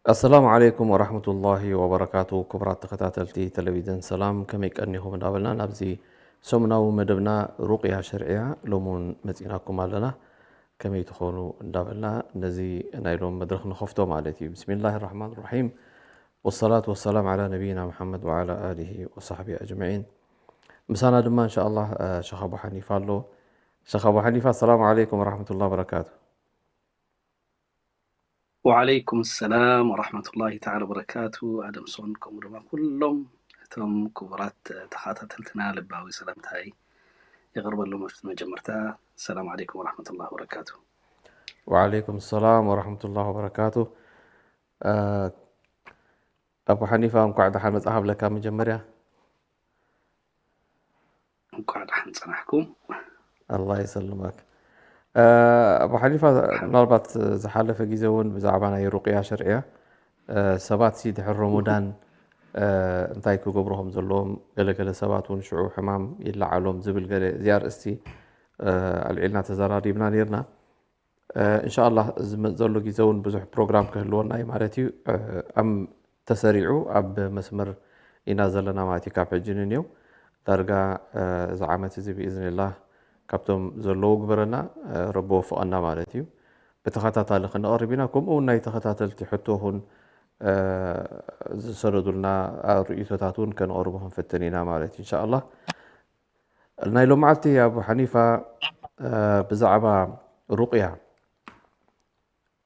ኣሰላሙ ዓለይኩም ወራህመቱላሂ ወበረካቱ። ክቡራት ተኸታተልቲ ቴሌቪዝን ሰላም፣ ከመይ ቀኒኹም እንዳበልና ናብዚ ሰሙናዊ መደብና ሩቅያ ሸርዕያ ሎሚ እውን መፂናኩም ኣለና። ከመይ ትኾኑ እንዳበልና ነዚ ናይ ሎም መድረኽ ንኸፍቶ ማለት እዩ። ብስሚላሂ ራሕማን ራሒም። ወሰላቱ ወሰላም ዓላ ነቢይና ሙሓመድ ወዓላ ኣሊሂ ወሳሕቢ ኣጅመዒን። ምሳና ድማ እንሻ ኣላህ ሸኽ ኣቡ ሓኒፋ ኣሎ። ሸኽ ኣቡ ሓኒፋ፣ ኣሰላሙ ዓለይኩም ወራህመቱላሂ ወበረካቱ። ወዓለይኩም ሰላም ወራህመቱላሂ ተዓላ ወበረካቱ። ኣደምሶን ከምኡ ድማ ኩሎም እቶም ክቡራት ተኸታተልትና ልባዊ ሰላምታይ የቕርበሎም። ኣብ መጀመርታ ሰላም ዓለይኩም ወራህመቱላሂ ወበረካቱ። ወዓለይኩም ሰላም ወራህመቱላሂ ወበረካቱ። ኣቡ ሓኒፋ፣ እንኳዕ ደሓን መጻኻ ብለካ መጀመርያ። እንኳዕ ደሓን ጸናሕኩም። ኣላህ ይሰልመክ። ኣቡ ሓኒፋ፣ ምናልባት ዝሓለፈ ግዜ እውን ብዛዕባ ናይ ሩቅያ ሸርዕያ ሰባት ሲ ድሕሪ ረመዳን እንታይ ክገብሩ ከም ዘለዎም፣ ገለገለ ሰባት እውን ሽዑ ሕማም ይለዓሎም ዝብል ገለ እዚኣ ኣርእስቲ ኣልዒልና ተዘራሪብና ነይርና። እንሻ ኣላህ ዝመፅ ዘሎ ግዜ እውን ብዙሕ ፕሮግራም ክህልወና እዩ ማለት እዩ። ኣም ተሰሪዑ ኣብ መስመር ኢና ዘለና ማለት እዩ። ካብ ሕጂ ንንየው ዳርጋ እዚ ዓመት እዚ ብኢዝንላህ ካብቶም ዘለዉ ግበረና፣ ረቢ ወፍቐና ማለት እዩ። ብተኸታታሊ ክንቐርብ ኢና። ከምኡ እውን ናይ ተኸታተልቲ ሕቶ እውን ዝሰደዱልና ርእይቶታት እውን ከነቕርቡ ክንፍትን ኢና ማለት እዩ። እንሻ ኣላህ ናይ ሎመዓልቲ ኣቡ ሓኒፋ ብዛዕባ ሩቅያ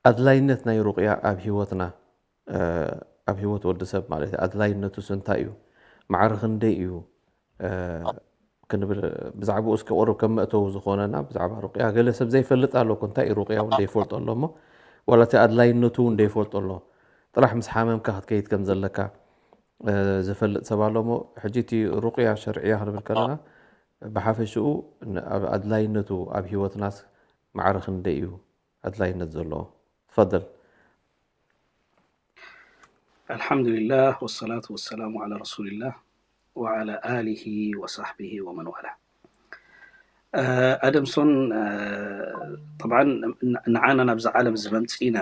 ኣድላይነት ናይ ሩቅያ ኣብ ሂወትና ኣብ ሂወት ወዲ ሰብ ማለት እዩ። ኣድላይነቱስ እንታይ እዩ? ማዕረ ክንደይ እዩ ክንብል ብዛዕባኡ እስከ ቁሩብ ከም መእተዊ ዝኾነና ብዛዕባ ሩቅያ ገለ ሰብ ዘይፈልጥ ኣሎ እኮ። እንታይ እዩ ሩቅያ እውን ዘይፈልጦ ኣሎ እሞ ዋላ እቲ ኣድላይነቱ እውን ዘይፈልጦ ኣሎ። ጥራሕ ምስ ሓመምካ ክትከይድ ከም ዘለካ ዝፈልጥ ሰብ ኣሎ እሞ ሕጂ እቲ ሩቅያ ሸርዕያ ክንብል ከለና ብሓፈሽኡ ኣብ ኣድላይነቱ ኣብ ሂወትናስ ማዕረ ክንደይ እዩ ኣድላይነት ዘለዎ? ትፈደል። ኣልሓምዱሊላህ ወሰላቱ ወሰላሙ ዓላ ረሱሊላህ ወዓላ ኣሊሂ ወሳሕቢሂ ወመን ዋላ። ኣደምሶን፣ ጠብዓን ንዓና ናብዚ ዓለም እዚ መምፅኢና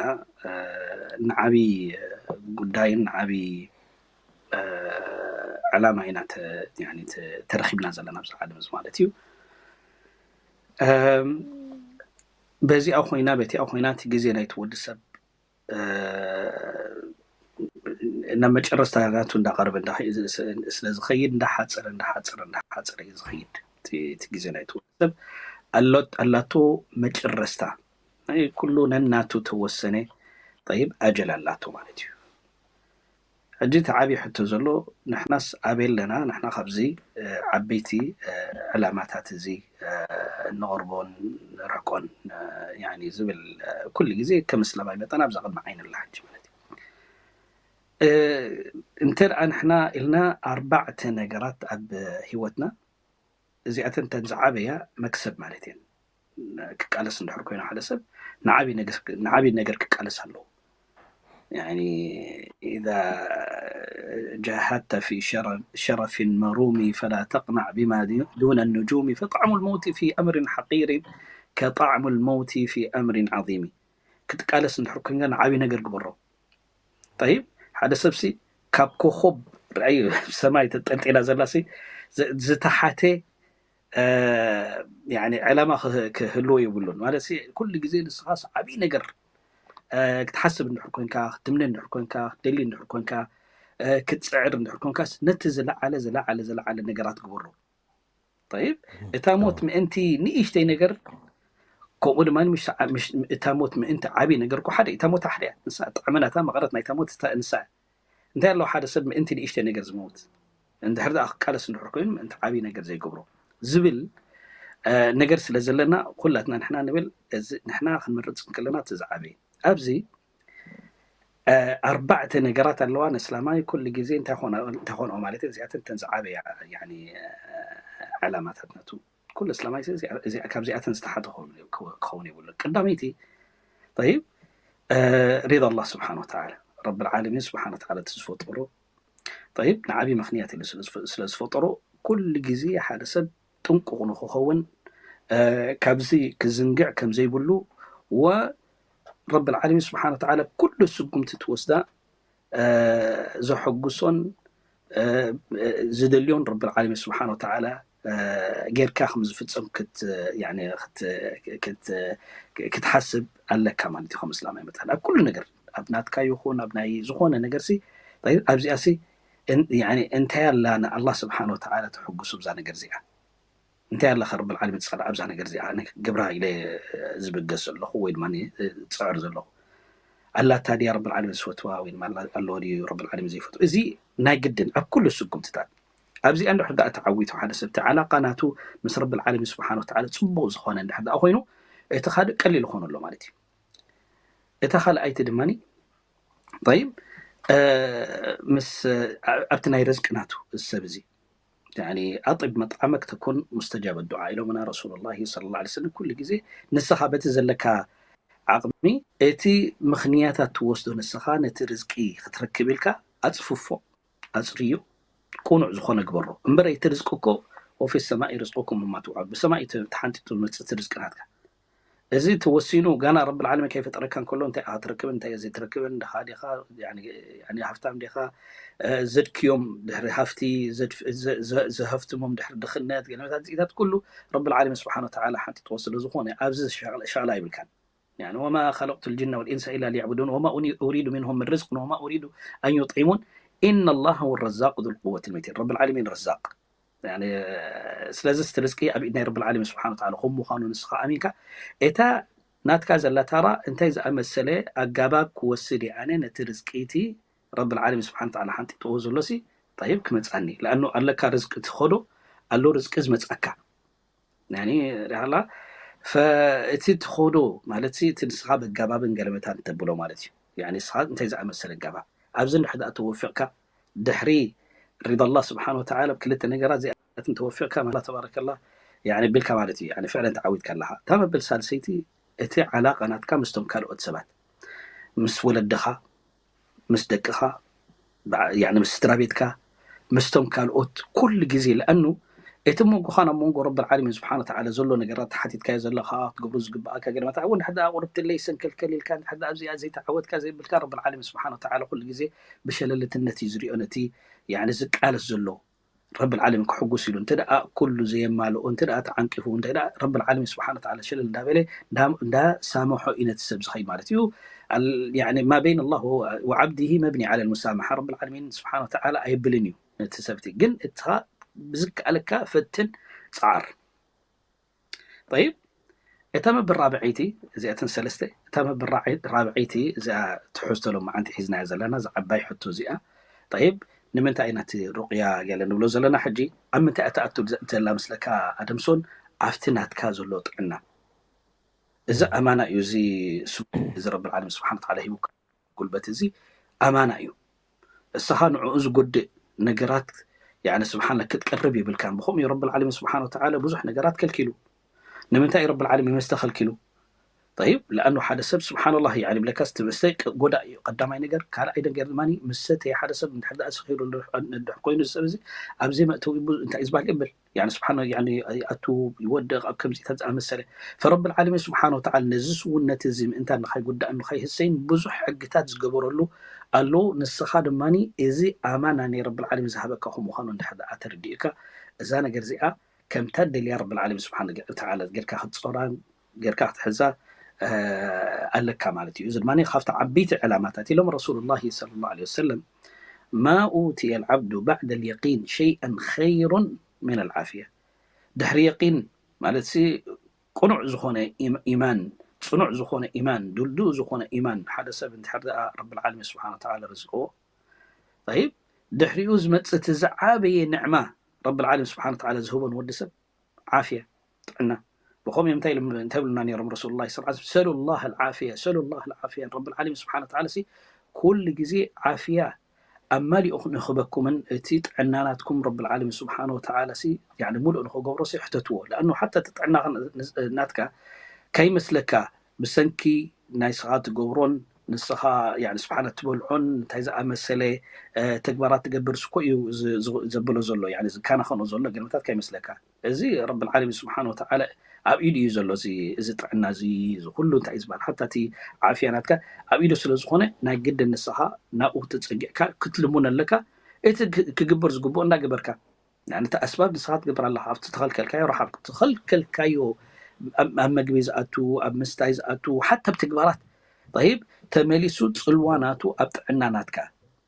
ንዓብይ ጉዳይን ንዓብይ ዕላማ ኢና ተረኺብና ዘለና ኣብዚ ዓለም እዚ ማለት እዩ። በዚኣ ኮይና በቲኣ ኮይና እቲ ግዜ ናይቲ ወዲ ሰብ ናብ መጨረስታ ናቱ እንዳቐረበ ስለ ዝኸይድ እንዳሓፀረ እንዳሓፀረ እንዳሓፀረ እዩ ዝኸይድ። እቲ ግዜ ናይቲ ወዲ ሰብ ኣላቶ መጨረስታ ናይ ኩሉ ነናቱ ተወሰነ ጠይብ ኣጀል ኣላቶ ማለት እዩ። ሕጂ እቲ ዓብዪ ሕቶ ዘሎ ንሕናስ ኣበይ ኣለና? ንሕና ካብዚ ዓበይቲ ዕላማታት እዚ እንቐርቦን ንርሕቆን ዝብል ኩሉ ግዜ ከም እስላማይ መጠን ኣብዛ ቅድሚ ዓይኒ ኣላ ሕጂ ማለት እዩ። እንተ ደኣ ንሕና ኢልና ኣርባዕተ ነገራት ኣብ ህይወትና እዚኣተን እተን ዝዓበያ መክሰብ ማለት እየን። ክቃለስ እንድሕር ኮይኑ ሓደ ሰብ ንዓብይ ነገር ክቃለስ ኣለዎ። يعني إذا جاهدت في شرف مروم فلا تقنع بما دون النجوم فطعم الموت في أمر حقير كطعم الموت في أمر عظيم። ክትቃለስ እንድሕር ኮይንካ ንዓብይ ነገር ግበሮ። ጠይብ ሓደ ሰብሲ ካብ ኮኾብ ርኣይ ሰማይ ተጠልጢላ ዘላሲ ዝተሓተ ዕላማ ክህልዎ የብሉን ማለት ኩሉ ግዜ ንስኻስ ዓብይ ነገር ክትሓስብ እንድሕር ኮንካ ክትምነ እንድሕር ኮንካ ክትደሊ እንድሕር ኮንካ ክትፅዕር እንድሕር ኮንካስ ነቲ ዝለዓለ ዝለዓለ ዝለዓለ ነገራት ግበሮ። ጠይብ እታ ሞት ምእንቲ ንእሽተይ ነገር ከምኡ ድማ እታ ሞት ምእንቲ ዓብይ ነገር እኮ ሓደ እታ ሞት ሓደ እያ ንሳ ጥዕመናታ መቐረት ናይታ ሞት ንሳ እንታይ ኣለዎ ሓደ ሰብ ምእንቲ ንእሽተይ ነገር ዝመውት እንድሕር ደኣ ክቃለስ እንድሕር ኮይኑ ምእንቲ ዓብይ ነገር ዘይገብሮ ዝብል ነገር ስለ ዘለና ኩላትና ንሕና ንብል ንሕና ክንመርፅ እንከለና እቲ ዝዓበየ ኣብዚ ኣርባዕተ ነገራት ኣለዋ ንእስላማይ ኩሉ ግዜ እንታይ ኾንኦ ማለት እዚኣተን ተን ዝዓበያ ዕላማታት ናቱ ኩሉ እስላማይ ካብዚኣተን ዝተሓተ ክኸውን የብሉ። ቀዳመይቲ ይብ ሪዳ ኣላ ስብሓን ወተዓላ ረብ ልዓለሚን ስብሓን ወተዓላ እቲ ዝፈጠሮ ይብ ንዓብዪ ምክንያት ኢሉ ስለ ዝፈጠሮ ኩሉ ግዜ ሓደ ሰብ ጥንቁቕ ንክኸውን ካብዚ ክዝንግዕ ከም ዘይብሉ ወ ረብ ልዓለሚን ስብሓን ወተዓላ ኩሉ ስጉምቲ ትወስዳ ዘሐጉሶን ዝደልዮን ረብ ልዓለሚን ስብሓን ወተዓላ ጌርካ ከም ዝፍፀም ክትሓስብ ኣለካ ማለት እዩ። ከም እስላማይ መታን ኣብ ኩሉ ነገር ኣብ ናትካ ይኹን ኣብ ናይ ዝኾነ ነገር ሲ ኣብዚኣ ሲ እንታይ ኣላ ንኣላ ስብሓን ወተዓላ ተሐጉሱ ብዛ ነገር እዚኣ እንታይ ኣላ ከ ረብ ልዓለሚን ትፀልኣ ኣብዛ ነገር እዚኣ ግብራ ኢለ ዝብገስ ዘለኹ ወይ ድማ ዝፅዕር ዘለኹ ኣላታ ድያ ረብ ልዓለሚን ዝፈትዋ ወይ ድማ ኣለዎ ድዩ ረብ ልዓለሚን ዘይፈትዋ እዚ ናይ ግድን ኣብ ኩሉ ስጉምትታት ኣብዚኣ እንድሕር ደኣ ተዓዊቱ ሓደ ሰብ እቲ ዓላቃ ናቱ ምስ ረብ ልዓለሚን ስብሓን ወተዓላ ፅቡቕ ዝኾነ እንድሕር ደኣ ኮይኑ እቲ ካልእ ቀሊል ይኾነሎ ማለት እዩ። እታ ካልኣይቲ ድማ ይብ ምስ ኣብቲ ናይ ርዝቂ ናቱ እዚ ሰብ እዚ ኣጢብ መጥዓመክ ተኩን ሙስተጃበ ዱዓ ኢሎምና ረሱሉላሂ ሰለላሁ ዐለይሂ ወሰለም ኩሉ ግዜ ንስኻ በቲ ዘለካ ዓቕሚ እቲ ምኽንያታት ትወስዶ ንስኻ ነቲ ርዝቂ ክትረክብ ኢልካ ኣፅፍፎ ኣፅርዮ ቁኑዕ ዝኾነ ግበሮ እምበር እቲ ርዝቂ እኮ ወፊ ሰማኢ ርዝቁኩም ወማ ትውዓዱ ብሰማይ ተሓንጢጡ ዝመፅእ እቲ ርዝቂ ናትካ እዚ ተወሲኑ ጋና ረብ ልዓለሚን ከይፈጠረካ እንከሎ እንታይ ኢኻ ትረክብን እንታይ ዘይትረክብን ድኻ ዲኻ ሃፍታም ዲኻ ዘድክዮም ድሕሪ ሃፍቲ ዘሀፍትሞም ድሕሪ ድኽነት ገለመታት ዚኢታት ኩሉ ረብ ልዓለሚን ስብሓን ወተዓላ ሓንጢጥዎ ስለ ዝኾነ ኣብዚ ሻቕላ ይብልካን ወማ ከለቅቱ ልጅነ ወልኢንሰ ኢላ ሊዕቡዱን ወማ ኡሪዱ ምንሁም ምን ርዝቅን ወማ ኡሪዱ ኣን ዩጥዒሙን ኢነ ላሃ ወረዛቁ ዙልቁወት ልመቲን ረብ ልዓለሚን ረዛቅ ስለዚ እቲ ርዝቂ ኣብ ኢድ ናይ ረብ ልዓለሚን ስብሓን ወተዓላ ከም ምዃኑ ንስኻ ኣሚንካ እታ ናትካ ዘላ ታራ እንታይ ዝኣመሰለ ኣጋባብ ክወስድ እየ ኣነ ነቲ ርዝቂ እቲ ረብ ልዓለሚን ስብሓን ወተዓላ ሓንጢጥዎ ዘሎሲ ይብ ክመፅኣኒ ለኣኑ ኣለካ ርዝቂ ትኸዶ ኣሎ ርዝቂ ዝመፅኣካ ሪሃላ እቲ ትኸዶ ማለት እቲ ንስኻ በጋባብን ገለመታን ተብሎ ማለት እዩ ንስኻ እንታይ ዝኣመሰለ ኣጋባብ ኣብዚ እንድሕር ደኣ ተወፊቕካ ድሕሪ ሪዳ ኣላህ ስብሓን ወተዓላ ኣብ ክልተ ነገራት እዚኣትን ተወፊቕካ ማለት ተባረከላ ቢልካ ማለት እዩ ፍዕለን ተዓዊትካ ኣለኻ እታ መበል ሳልሰይቲ እቲ ዓላቃ ናትካ ምስቶም ካልኦት ሰባት ምስ ወለድኻ ምስ ደቅኻ ምስ ስድራ ቤትካ ምስቶም ካልኦት ኩሉ ግዜ ለኣኑ እቲ መንጎኻ ናብ መንጎ ረብ ልዓለሚን ስብሓን ወተዓላ ዘሎ ነገራት ተሓቲትካዮ ዘለኻ ክትገብሩ ዝግብኣካ ገለመታ እውን ድሕር ደኣ ቁርብትለይ ሰንከልከል ኢልካ ድሕር ደኣ ኣብዚኣ ዘይተዓወትካ ዘይብልካ ረብ ልዓለሚን ስብሓን ወተዓላ ኩሉ ግዜ ብሸለልትነት እዩ ዝሪኦ ነቲ ዝቃለስ ዘሎ ረብ ልዓለሚን ክሕጉስ ኢሉ እንተ ደኣ ኩሉ ዘየማልኦ እንተ ደኣ ተዓንቂፉ እንተ ደኣ ረብ ልዓለሚን ስብሓን ወተዓላ ሸለል እንዳበለ እንዳሳመሖ እዩ ነቲ ሰብ ዝኸይድ ማለት እዩ ማ በይን ኣላህ ወዓብዲሂ መብኒ ዓለ ልሙሳመሓ ረብ ልዓለሚን ስብሓን ወተዓላ ኣየብልን እዩ ነቲ ሰብቲ ግን እትኻ ብዝከኣለካ ፈትን ፃዓር ይብ እታ መበል ራብዐይቲ እዚኣተን ሰለስተ እታ መበል ራብዐይቲ እዚኣ ትሕዝቶ ሎማዓንቲ ሒዝናያ ዘለና እዛ ዓባይ ሕቶ እዚኣ ይብ ንምንታይ ኢና እቲ ሩቅያ ገለ ንብሎ ዘለና ሕጂ ኣብ ምንታይ እታ ኣቱ ዘላ ምስለካ ኣደምሶን ኣብቲ ናትካ ዘሎ ጥዕና እዚ ኣማና እዩ እዚ ስሙ እዚ ረብ ልዓለሚን ስብሓን ወተዓላ ሂቡካ ጉልበት እዚ ኣማና እዩ እስኻ ንዕኡ ዝጎድእ ነገራት ስብሓን ክትቀርብ ይብልካን ብኸምኡ እዩ ረብ ልዓለሚን ስብሓን ወተዓላ ብዙሕ ነገራት ከልኪሉ ንምንታይ እዩ ረብ ልዓለሚን መስተ ከልኪሉ ይብ ለኣኑ ሓደ ሰብ ስብሓንላህ ይብለካ እቲ መስተ ጎዳእ እዩ ቀዳማይ ነገር ካልኣይ ነገር ድማ ምስ ሰተየ ሓደ ሰብ እንድሕር ደኣ ሰኺሩ ነድሕ ኮይኑ ዝሰብ እዚ ኣብ ዘይመእተዊ እንታይ እዩ ዝበሃል ይብል ስብሓን ኣቱ ይወድቕ ኣብ ከምዚታት ዝኣመሰለ ፈረብ ልዓለሚን ስብሓን ወተዓላ ነዚ ስውነት እዚ ምእንታ ንኻይጉዳእን ንኻይህሰይን ብዙሕ ሕግታት ዝገበረሉ ኣለዉ ንስኻ ድማ እዚ ኣማና ናይ ረብ ልዓለሚን ዝሃበካ ከምዃኑ እንድሕር ደኣ ተረዲእካ እዛ ነገር እዚኣ ከምታ ደልያ ረብ ልዓለሚን ስብሓን ወተዓላ ጌርካ ክትፀራን ጌርካ ክትሕዛ ኣለካ ማለት እዩ እዚ ድማ ካብቲ ዓበይቲ ዕላማታት ኢሎም ረሱሉላሂ ሰለላሁ ዐለይሂ ወሰለም ማ ኡትየ ልዓብዱ ባዕደ ልየቂን ሸይአን ኸይሩን ምን ልዓፍያ ድሕሪ የቂን ማለት ቅኑዕ ዝኾነ ኢማን ፅኑዕ ዝኾነ ኢማን ድልዱእ ዝኾነ ኢማን ሓደ ሰብ እንድሕር ደኣ ረብ ልዓለሚን ስብሓን ወተዓላ ርዝቅዎ ይብ ድሕሪኡ ዝመፅእ እቲ ዝዓበየ ንዕማ ረብ ልዓለሚን ስብሓን ወተዓላ ዝህቦ ንወዲ ሰብ ዓፍያ ጥዕና ብኸም እዮም እንታይ ብሉና ነሮም ረሱሉላ ስ ሰሉ ላ ዓፍያ ሰሉ ላ ዓፍያ ረብ ልዓለሚን ስብሓን ወተዓላ ኩሉ ግዜ ዓፍያ ኣብ ማሊኡ ንክበኩምን እቲ ጥዕና ናትኩም ረብል ዓለሚን ስብሓን ወተዓላ ሲ፣ ያኒ፣ ሙሉእ ንክገብሮ ሲ ሕተትዎ። ለኣኑ ሓታ እቲ ጥዕና ናትካ ከይመስለካ ብሰንኪ ናይ ስኻ ትገብሮን ንስኻ፣ ያኒ፣ ስብሓን ትበልዖን እንታይ ዝኣመሰለ ተግባራት ትገብር ስኮ እዩ ዘብሎ ዘሎ፣ ያኒ፣ ዝከናኸኖ ዘሎ ገለመታት ከይመስለካ። እዚ ረብል ዓለሚን ስብሓን ወተዓላ ኣብ ኢዱ እዩ ዘሎ። እዚ ጥዕና እዚ፣ እዚ ኩሉ እንታይ እዩ ዝበሃል፣ ሓታ እቲ ዓፍያ ናትካ ኣብ ኢዱ ስለ ዝኾነ፣ ናይ ግድን ንስኻ ናብኡ ተጸጊዕካ ክትልምኖ ኣለካ። እቲ ክግበር ዝግብኦ እንዳገበርካ፣ ያኒ፣ እቲ ኣስባብ ንስኻ ትገብር ኣለኻ። ኣብቲ ተኸልከልካዮ ረሓቕ፣ ተኸልከልካዮ ኣብ፣ ኣብ መግቢ ዝኣቱ፣ ኣብ ምስታይ ዝኣቱ፣ ሓታ ኣብ ተግባራት፣ ጠይብ፣ ተመሊሱ ጽልዋ ናቱ ኣብ ጥዕና ናትካ።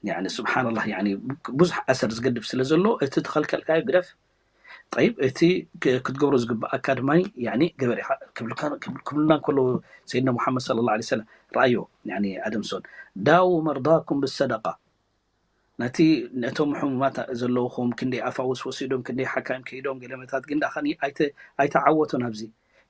ያኒ፣ ስብሓንላህ፣ ያኒ፣ ብዙሕ ኣሰር ዝገድፍ ስለ ዘሎ፣ እቲ ተኸልከልካዮ ግደፍ። ጠይብ፣ እቲ ክትገብሮ ዝግብኣካ ድማ፣ ያኒ፣ ገበር ኢኻ ክብሉና እንከሎ፣ ሰይድና ሙሓመድ ሰለላሁ ዐለይሂ ወሰለም፣ ረኣዮ፣ ያኒ፣ ኣደምሶን፣ ዳዉ መርዳኩም ብሰደቃ። ነቲ፣ ነቶም ሕሙማት ዘለውኹም፣ ክንደይ ኣፋውስ ወሲዶም፣ ክንደይ ሓካይም ከይዶም፣ ገለመታት ግን ደኣ ከኒ ኣይተ-፣ ኣይተዓወቱን ኣብዚ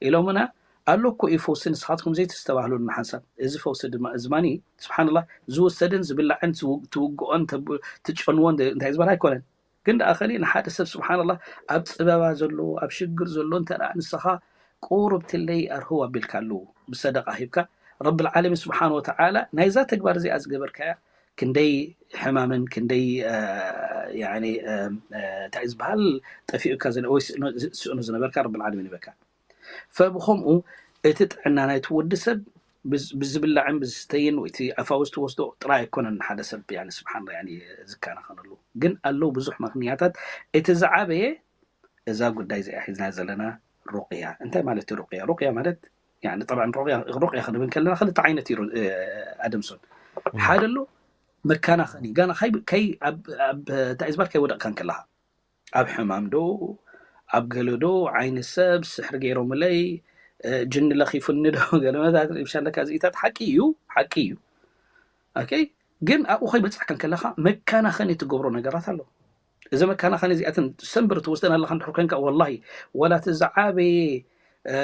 ኢሎምና። ኣሎ እኮ እዩ ፈውሲ፣ ንስኻትኩም ዘይተስተባህሉሉ ንሓንሳብ። እዚ ፈውሲ ድማ፣ እዚ ማኒ፣ ስብሓንላህ፣ ዝውሰድን ዝብላዕን ዝው-፣ ትውግኦን ተብ-፣ ትጨንዎን ደ-፣ እንታይ ዝበሃል ኣይኮነን። ግን ደኣ ከኒ ንሓደ ሰብ፣ ስብሓንላህ፣ ኣብ ጽበባ ዘሎ፣ ኣብ ሽግር ዘሎ እንተ ደኣ ንስኻ ቁሩብ ትለይ ኣርህው ኣቢልካሉ፣ ብሰደቃ ሂብካ፣ ረብል ዓለሚን ስብሓን ወተዓላ ናይዛ ተግባር እዚኣ ዝገበርካያ ክንደይ ሕማምን ክንደይ፣ እ፣ ያኒ፣ እ፣ እ፣ እንታይ ዝበሃል ጠፊኡካ ዝነ-፣ ወይ ስእኖ-፣ ዝ-፣ ስእኖ ዝነበርካ ረብል ዓለሚን ይበካ። ፈብኸምኡ እቲ ጥዕና ናይቲ ወዲ ሰብ ብዝ-፣ ብዝብላዕን ብዝስተይን ወይ እቲ ኣፋውስ ትወስዶ ጥራይ ኣይኮነን ሓደ ሰብ፣ ያኒ፣ ስብሓን፣ ያኒ፣ ዝከናኸነሉ። ግን ኣለዉ ብዙሕ ምኽንያታት። እቲ ዝዓበየ እዛ ጉዳይ እዚኣ ሒዝና ዘለና ሩቅያ። እንታይ ማለት እዩ ሩቅያ? ሩቅያ ማለት፣ ያኒ፣ ጠብዓን ሩቅያ፣ ሩቅያ ክንብል ከለና ክልተ ዓይነት እዩ፣ እ፣ ኣደምሶን። እም። ሓደ ኣሎ መከናኸኒ፣ ጋና ከይ-፣ ከይ-፣ ኣብ፣ ኣብ፣ እንታይ ዝበሃል፣ ከይወደቕካ እንከለኻ። ኣብ ሕማም ዶ፣ ኣብ ገለ ዶ፣ ዓይኒ ሰብ፣ ስሕሪ ገይሮምለይ፣ እ፣ ጅኒ ለኺፉኒ ዶ፣ ገለ መታት፣ ብሻለካ እዚኢታት ሓቂ እዩ፣ ሓቂ እዩ። ኦኬ? ግን ኣብኡ ከይበጻሕካ እንከለኻ መከናኸኒ ትገብሮ ነገራት ኣሎ። እዚ መከናኸኒ እዚኣተን ሰንብር ትወስደን ኣለኻ እንድሕር ኮንካ፣ ወላሂ፣ ወላ እቲ ዝዓበየ፣ እ፣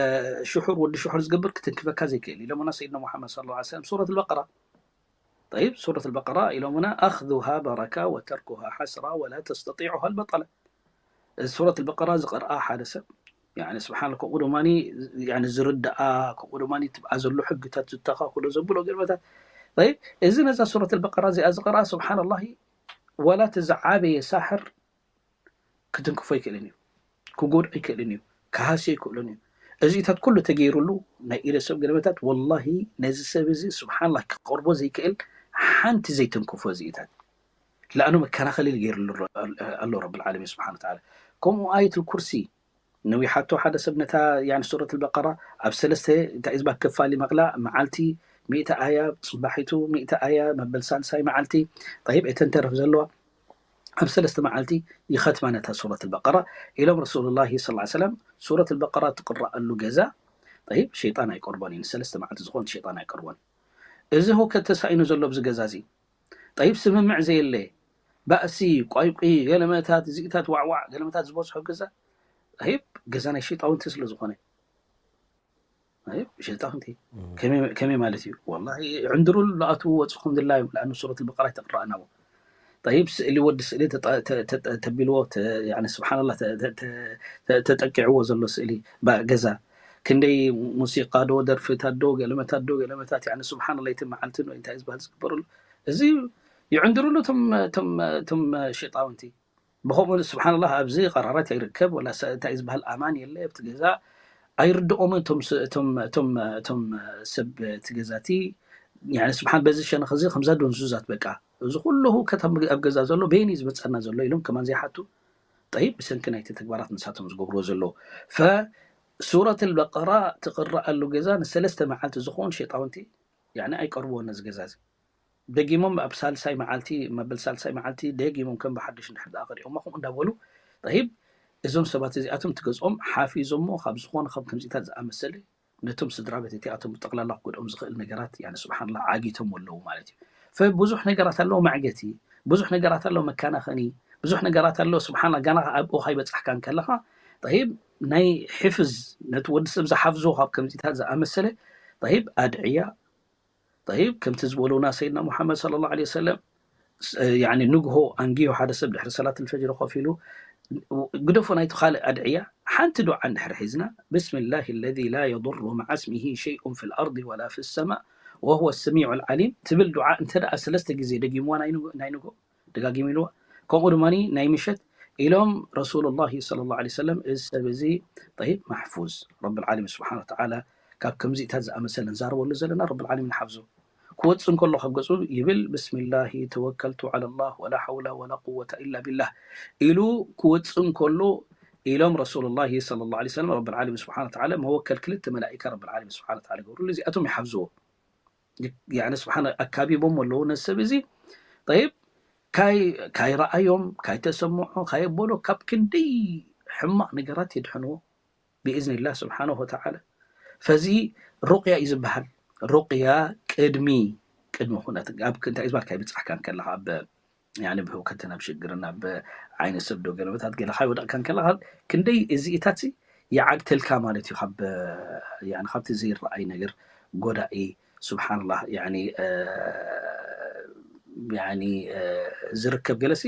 ሽሑር ወዲ ሽሑር ዝገብር ክትንክፈካ ዘይክእል እዩ። ኢሎምና ሰይድና ሙሓመድ ሰለላሁ ዐለይሂ ወሰለም፣ ሱረት ኣልበቀራ። ጠይብ፣ ሱረት ኣልበቀራ ኢሎምና፣ "ኣኽዙሃ በረካ ወተርኩሃ ሓስራ ወላ ተስተጢዑሃ ኣልበጠላ።" እዚ ሱረት ኣልበቀራ ዝቐርኣ ሓደ ሰብ፣ ያኒ፣ ስብሓን፣ ከምኡ ድማ፣ ያኒ፣ ዝርድኣ፣ ከምኡ ድማ ትብኣ ዘሎ ሕግታት ዝተኻኽሎ ዘብሎ ገርመታት። ጠይብ፣ እዚ ነዛ ሱረት ኣልበቀራ እዚኣ ዝቐርኣ፣ ስብሓንላሂ፣ ወላ እቲ ዝዓበየ ሳሕር ክትንክፎ ኣይክእልን እዩ፣ ክጎድኦ ኣይክእልን እዩ፣ ክሃስዮ ኣይክእልን እዩ። እዚታት ኩሉ ተገይሩሉ ናይ ኢደ ሰብ ገለመታት፣ ወላሂ፣ ነዚ ሰብ እዚ፣ ስብሓንላህ፣ ክቐርቦ ዘይክእል ሓንቲ ዘይትንክፎ እዚታት። ለኣኑ መከናኸሊ ገይሩሉ ኣሎ ረብል ዓለሚን ስብሓን ወተዓላ። ከምኡ ኣየቱል ኩርሲ ነዊሓቶ ሓደ ሰብ ነታ፣ ያኒ፣ ሱረት ኣልበቀራ ኣብ ሰለስተ እንታይ ዝባ ክፋል ይመቕላ፣ መዓልቲ ሚእቲ ኣያ፣ ጽባሒቱ ሚእቲ ኣያ፣ መበል ሳልሳይ መዓልቲ። ጠይብ፣ እተን ተረፍ ዘለዋ ኣብ ሰለስተ መዓልቲ ይኸትማ ነታ ሱረት ኣልበቀራ ኢሎም ረሱሉላሂ ሰለላሁ ዐለይሂ ወሰለም። ሱረት ኣልበቀራ ትቕረኣሉ ገዛ፣ ጠይብ፣ ሸይጣን ኣይቀርቦን እዩ። ንሰለስተ መዓልቲ ዝኾን ሸይጣን ኣይቀርቦን። እዚ ህውከት ተሳኢኑ ዘሎ ኣብዚ ገዛ እዚ፣ ጠይብ፣ ስምምዕ ዘየለ፣ ባእሲ፣ ቋይቁ፣ ገለመታት፣ እዚኢታት፣ ዋዕዋዕ፣ ገለመታት ዝበዝሖ ገዛ፣ ጠይብ፣ ገዛ ናይ ሸይጣውንቲ ስለ ዝኾነ፣ ጠይብ፣ ሸይጣውንቲ። እም። ከመይ፣ ከመይ ማለት እዩ? ወላሂ፣ ዕንድሩሉ፣ ኣትዉ፣ ወጽኹም ድላዮም፣ ለኣኑ ሱረት ኣልበቀራ ኣይተቕረኣናዎ። ጠይብ፣ ስእሊ ወዲ ስእሊ ተጠ-፣ ተ-፣ ተ-፣ ተ-፣ ተቢልዎ፣ ተ-፣ ያኒ፣ ስብሓንላህ፣ ተ-፣ ተ-፣ ተ-፣ ተ-፣ ተጠቂዕዎ ዘሎ ስእሊ፣ ባ-፣ ገዛ። ክንደይ ሙሲቃ ዶ፣ ደርፍታት ዶ፣ ገለመታት ዶ፣ ገለመታት፣ ያኒ፣ ስብሓንላህ፣ እቲ መዓልቲ ዶ፣ እንታይ ዝበሃል ዝግበረሉ? እዚ ይዕንድሩሉ እቶም፣ እቶም፣ እቶም ሸይጣውንቲ። ብኸምኡ፣ ስብሓንላህ፣ ኣብዚ ቀራራት ኣይርከብ፣ ወላ ሰ-፣ እንታይ ዝበሃል ኣማን የለ፣ ኣብቲ ገዛ ኣይርድኦምን እቶም ስ-፣ እቶም፣ እቶም፣ እቶም ሰብ እቲ ገዛ እቲ፣ ያኒ፣ ስብሓን፣ በዚ ሸነኽ እዚ ከምዛ ዶንዙዛት፣ በቃ፣ እዚ ኩሉ ህውከት ኣብ፣ ኣብ ገዛ ዘሎ በየን እዩ ዝመጸና ዘሎ ኢሎም ከማን ዘይሓቱ። ጠይብ፣ ብሰንኪ ናይቲ ተግባራት ንሳቶም ዝገብርዎ ዘለዉ። ፈ-፣ ሱረት ኣልበቀራ ትቕረኣሉ ገዛ ንሰለስተ መዓልቲ ዝኾን ሸይጣውንቲ፣ ያኒ፣ ኣይቀርብዎን ነዚ ገዛ እዚ። ደጊሞም ኣብ ሳልሳይ መዓልቲ፣ መበል ሳልሳይ መዓልቲ ደጊሞም ከም ብሓድሽ እንድሕር ደኣ ቀሪኦሞ፣ ከምኡ እንዳበሉ፣ ጠይብ፣ እዞም ሰባት እዚኣቶም እቲ ገዝኦም ሓፊዞሞ ካብ ዝኾነ፣ ካብ ከምዚታት ዝኣመሰለ፣ ነቶም ስድራ ቤት እቲኣቶም ብጠቕላላ ክጎድኦም ዝኽእል ነገራት፣ ያኒ፣ ስብሓንላህ፣ ዓጊቶሞ ኣለዉ ማለት እዩ። ፈ-፣ ብዙሕ ነገራት ኣለዎ መዕገቲ፣ ብዙሕ ነገራት ኣለዎ መከናኸኒ፣ ብዙሕ ነገራት ኣለዎ፣ ስብሓንላህ፣ ጋና ኣብኡ ካይበጻሕካ እንከለኻ፣ ጠይብ፣ ናይ ሕፍዝ፣ ነቲ ወዲ ሰብ ዝሓፍዞ ካብ ከምዚታት ዝኣመሰለ፣ ጠይብ፣ ኣድዕያ፣ ጠይብ፣ ከምቲ ዝበሉና ሰይድና ሙሓመድ ሰለላሁ ዐለይሂ ወሰለም፣ ስ-፣ ያኒ ንግሆ ኣንጊሁ ሓደ ሰብ ድሕሪ ሰላት ልፈጅሪ ኮፍ ኢሉ፣ ግደፎ ናይቲ ካልእ ኣድዕያ፣ ሓንቲ ዱዓ እንድሕር ሒዝና፣ ብስሚላሂ ለዚ ላ የዱሩ መዓ ስሚሂ ሸይኡን ፊል ኣርዲ ወላ ፊ ሰማእ ወሁወ ሰሚዑል ዓሊም ትብል ዱዓ እንተ ደኣ ሰለስተ ግዜ ደጊምዋ ናይ ንግሆ፣ ናይ ንግሆ ደጋጊሙ ኢልዋ። ከምኡ ድማ ናይ ምሸት ኢሎም ረሱሉላሂ ሰለላሁ ዐለይሂ ወሰለም፣ እዚ ሰብ እዚ ጠይብ ማሕፉዝ፣ ረብል ዓለሚን ስብሓነ ወተዓላ ካብ ከምዚታት ዝኣመሰለ ንዛረበሉ ዘለና ረብል ዓለሚን ሓፍዞ። ክወፅእ እንከሎ ካብ ገፁ ይብል፣ ብስሚላሂ ተወከልቱ ዐለላህ ወላ ሐውላ ወላ ቁወተ ኢላ ቢላህ ኢሉ ክወፅእ እንከሎ ኢሎም ረሱሉላሂ ሰለላሁ ዐለይሂ ወሰለም ረብል ዓለሚን ስብሓነ ወተዓላ መወከል ክልተ መላኢካ ረብል ዓለሚን ስብሓነ ወተዓላ ገብሩሉ፣ እዚኣቶም ይሓፍዝዎ። ያኒ ስብሓን ኣካቢቦም ኣለዉ ነዚ ሰብ እዚ። ጠይብ፣ ካይ-፣ ካይረኣዮም፣ ካይተሰምዖ፣ ካየበሎ ካብ ክንደይ ሕማቕ ነገራት የድሕንዎ ብኢዝኒላህ ስብሓነሁ ወተዓላ። ፈዚ ሩቅያ እዩ ዝበሃል። ሩቅያ ቅድሚ፣ ቅድሚ ኩነት ኣብ እንታይ ዝበሃል ካይብጻሕካ እንከለኻ ኣብ ያኒ ብህውከትን ኣብ ሽግርን ኣብ ዓይኒ ሰብ ዶ ገለመታት ገለ ካይወደቕካ እንከለኻ ክንደይ እዚኢታት ሲ ይዓግተልካ ማለት እዩ። ካብ ያኒ ካብቲ ዘይረኣይ ነገር ጎዳኢ ስብሓንላህ ያኒ እ፣ ያኒ እ፣ ዝርከብ ገለሲ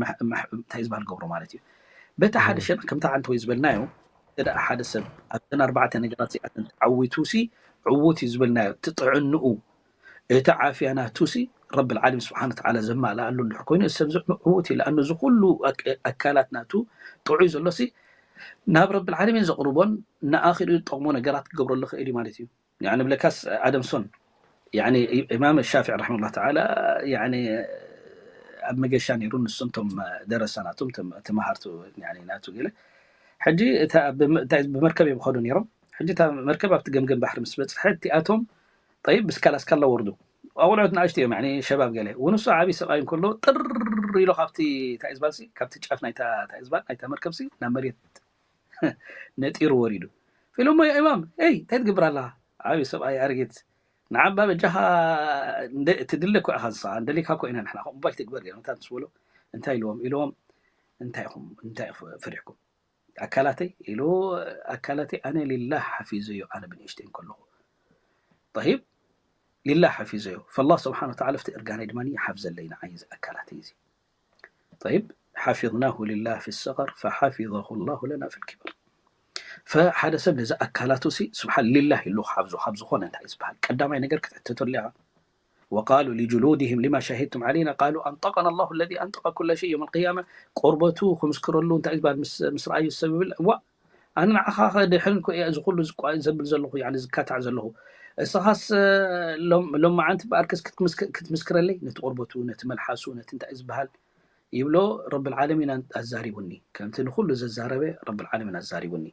መሕ-፣ መሕ-፣ እንታይ ዝበሃል ገብሮ ማለት እዩ። በቲ ሓደ ሸነኽ ከምቲ ዓንተ ወይ ዝበልናዮ እንተ ደኣ ሓደ ሰብ ኣብተን ኣርባዕተ ነገራት እዚኣተን ተዓዊቱ ሲ ዕዉት እዩ ዝበልናዮ። እቲ ጥዕንኡ እቲ ዓፍያ ናቱ ሲ ረብል ዓለሚን ስብሓን ወተዓላ ዘማልኣሉ እንድሕር ኮይኑ እዚ ሰብ እዚ ዕዉት እዩ። ለኣኑ እዚ ኩሉ ኣክ-፣ ኣካላት ናቱ ጥዑይ ዘሎ ሲ ናብ ረብል ዓለሚን ዘቕርቦን ንኣኺሉ ዝጠቕሞ ነገራት ክገብረሉ ክእል እዩ ማለት እዩ። ያኒ ብለካስ ኣደምሶን ያኒ ኢማም ሻፊዒ ረሕመሁላህ ተዓላ ያኒ ኣብ መገሻ ነይሩ። ንሶም ቶም ደረሳ ናቶም ቶም ተማሃርቱ ያኒ ናቱ ገለ ሕጂ እታ ብም-፣ እንታይ ብመርከብ እዮም ከዱ ነይሮም። ሕጂ እታ መርከብ ኣብቲ ገምገም ባሕሪ ምስ በጽሐ እቲኣቶም ጠይብ ብስካላ ስካላ ወርዱ። ኣቑልዑት ንኣሽቱ እዮም ያኒ ሸባብ ገለ። ወንሱ ዓቢ ሰብኣይ እንከሎ ጥር ኢሎ ካብቲ እንታይ ዝበሃል ሲ ካብቲ ጫፍ ናይታ እንታይ ዝበሃል ናይታ መርከብ ሲ ናብ መሬት ነጢሩ ወሪዱ። ኢሎሞ ያ ኢማም ኤይ እንታይ ትገብር ኣለኻ? ዓቢ ሰብኣይ ኣረጊት ንዓባ በጃኻ እንደ-፣ ትድለ እኮ ኢኻ ንስኻ፣ እንደሊካ እኮ ኢና ንሕና፣ ከምኡ እባ ኣይትግበር ገለ፣ እንታይ ምስ በሎ፣ እንታይ ኢልዎም? ኢልዎም፣ እንታይ ኢኹም፣ እንታይ ኢኹ-፣ ፈሪሕኩም? ኣካላተይ? ኢሉ፣ ኣካላተይ ኣነ ሊላህ ሓፊዘዮ፣ ኣነ ብንእሽተይ እንከለኹ። ጠይብ፣ ሊላህ ሓፊዘዮ። ፈላህ ስብሓነ ወተዓላ፣ ኣብቲ እርጋነይ ድማ ይሓፍዘለይ ንዓይ እዚ ኣካላተይ እዚ። ጠይብ፣ ሓፊዝናሁ ሊላህ ፊ ሰገር፣ ፈሓፊዘሁ ላሁ ለና ፊል ኪበር። ፈሓደ ሰብ ነዚ ኣካላቱ ሲ፣ ስብሓን ሊላህ ኢሉ ክሓፍዞ፣ ካብ ዝኾነ እንታይ ዝበሃል? ቀዳማይ ነገር ክትሕተተሉ ኢኻ። ወቃሉ ሊጁሉድህም ሊማ ሸሂድቱም ዓለይና፣ ቃሉ ኣንጠቀና ላሁ ለዚ ኣንጠቀ ኩለ ሸይ። የውመል ቅያማ ቆርበቱ ክምስክረሉ እንታይ ዝበሃል? ምስ፣ ምስ ረኣዩ ሰብ ይብል፣ እዋ፣ ኣነ ንዓኻ ከድሕን እኮ እየ እዚ ኩሉ ዝቋ-፣ ዘብል ዘለኹ፣ ያኒ ዝካታዕ ዘለኹ። እስኻስ፣ ሎም-፣ ሎመዓንቲ በኣርከስ ክትምስክ-፣ ክትምስክረለይ? ነቲ ቆርበቱ፣ ነቲ መልሓሱ፣ ነቲ እንታይ ዝበሃል? ይብሎ፣ ረብል ዓለሚን ኣን-፣ ኣዛሪቡኒ። ከምቲ ንኹሉ ዘዛረበ ረብል ዓለሚን ኣዛሪቡኒ።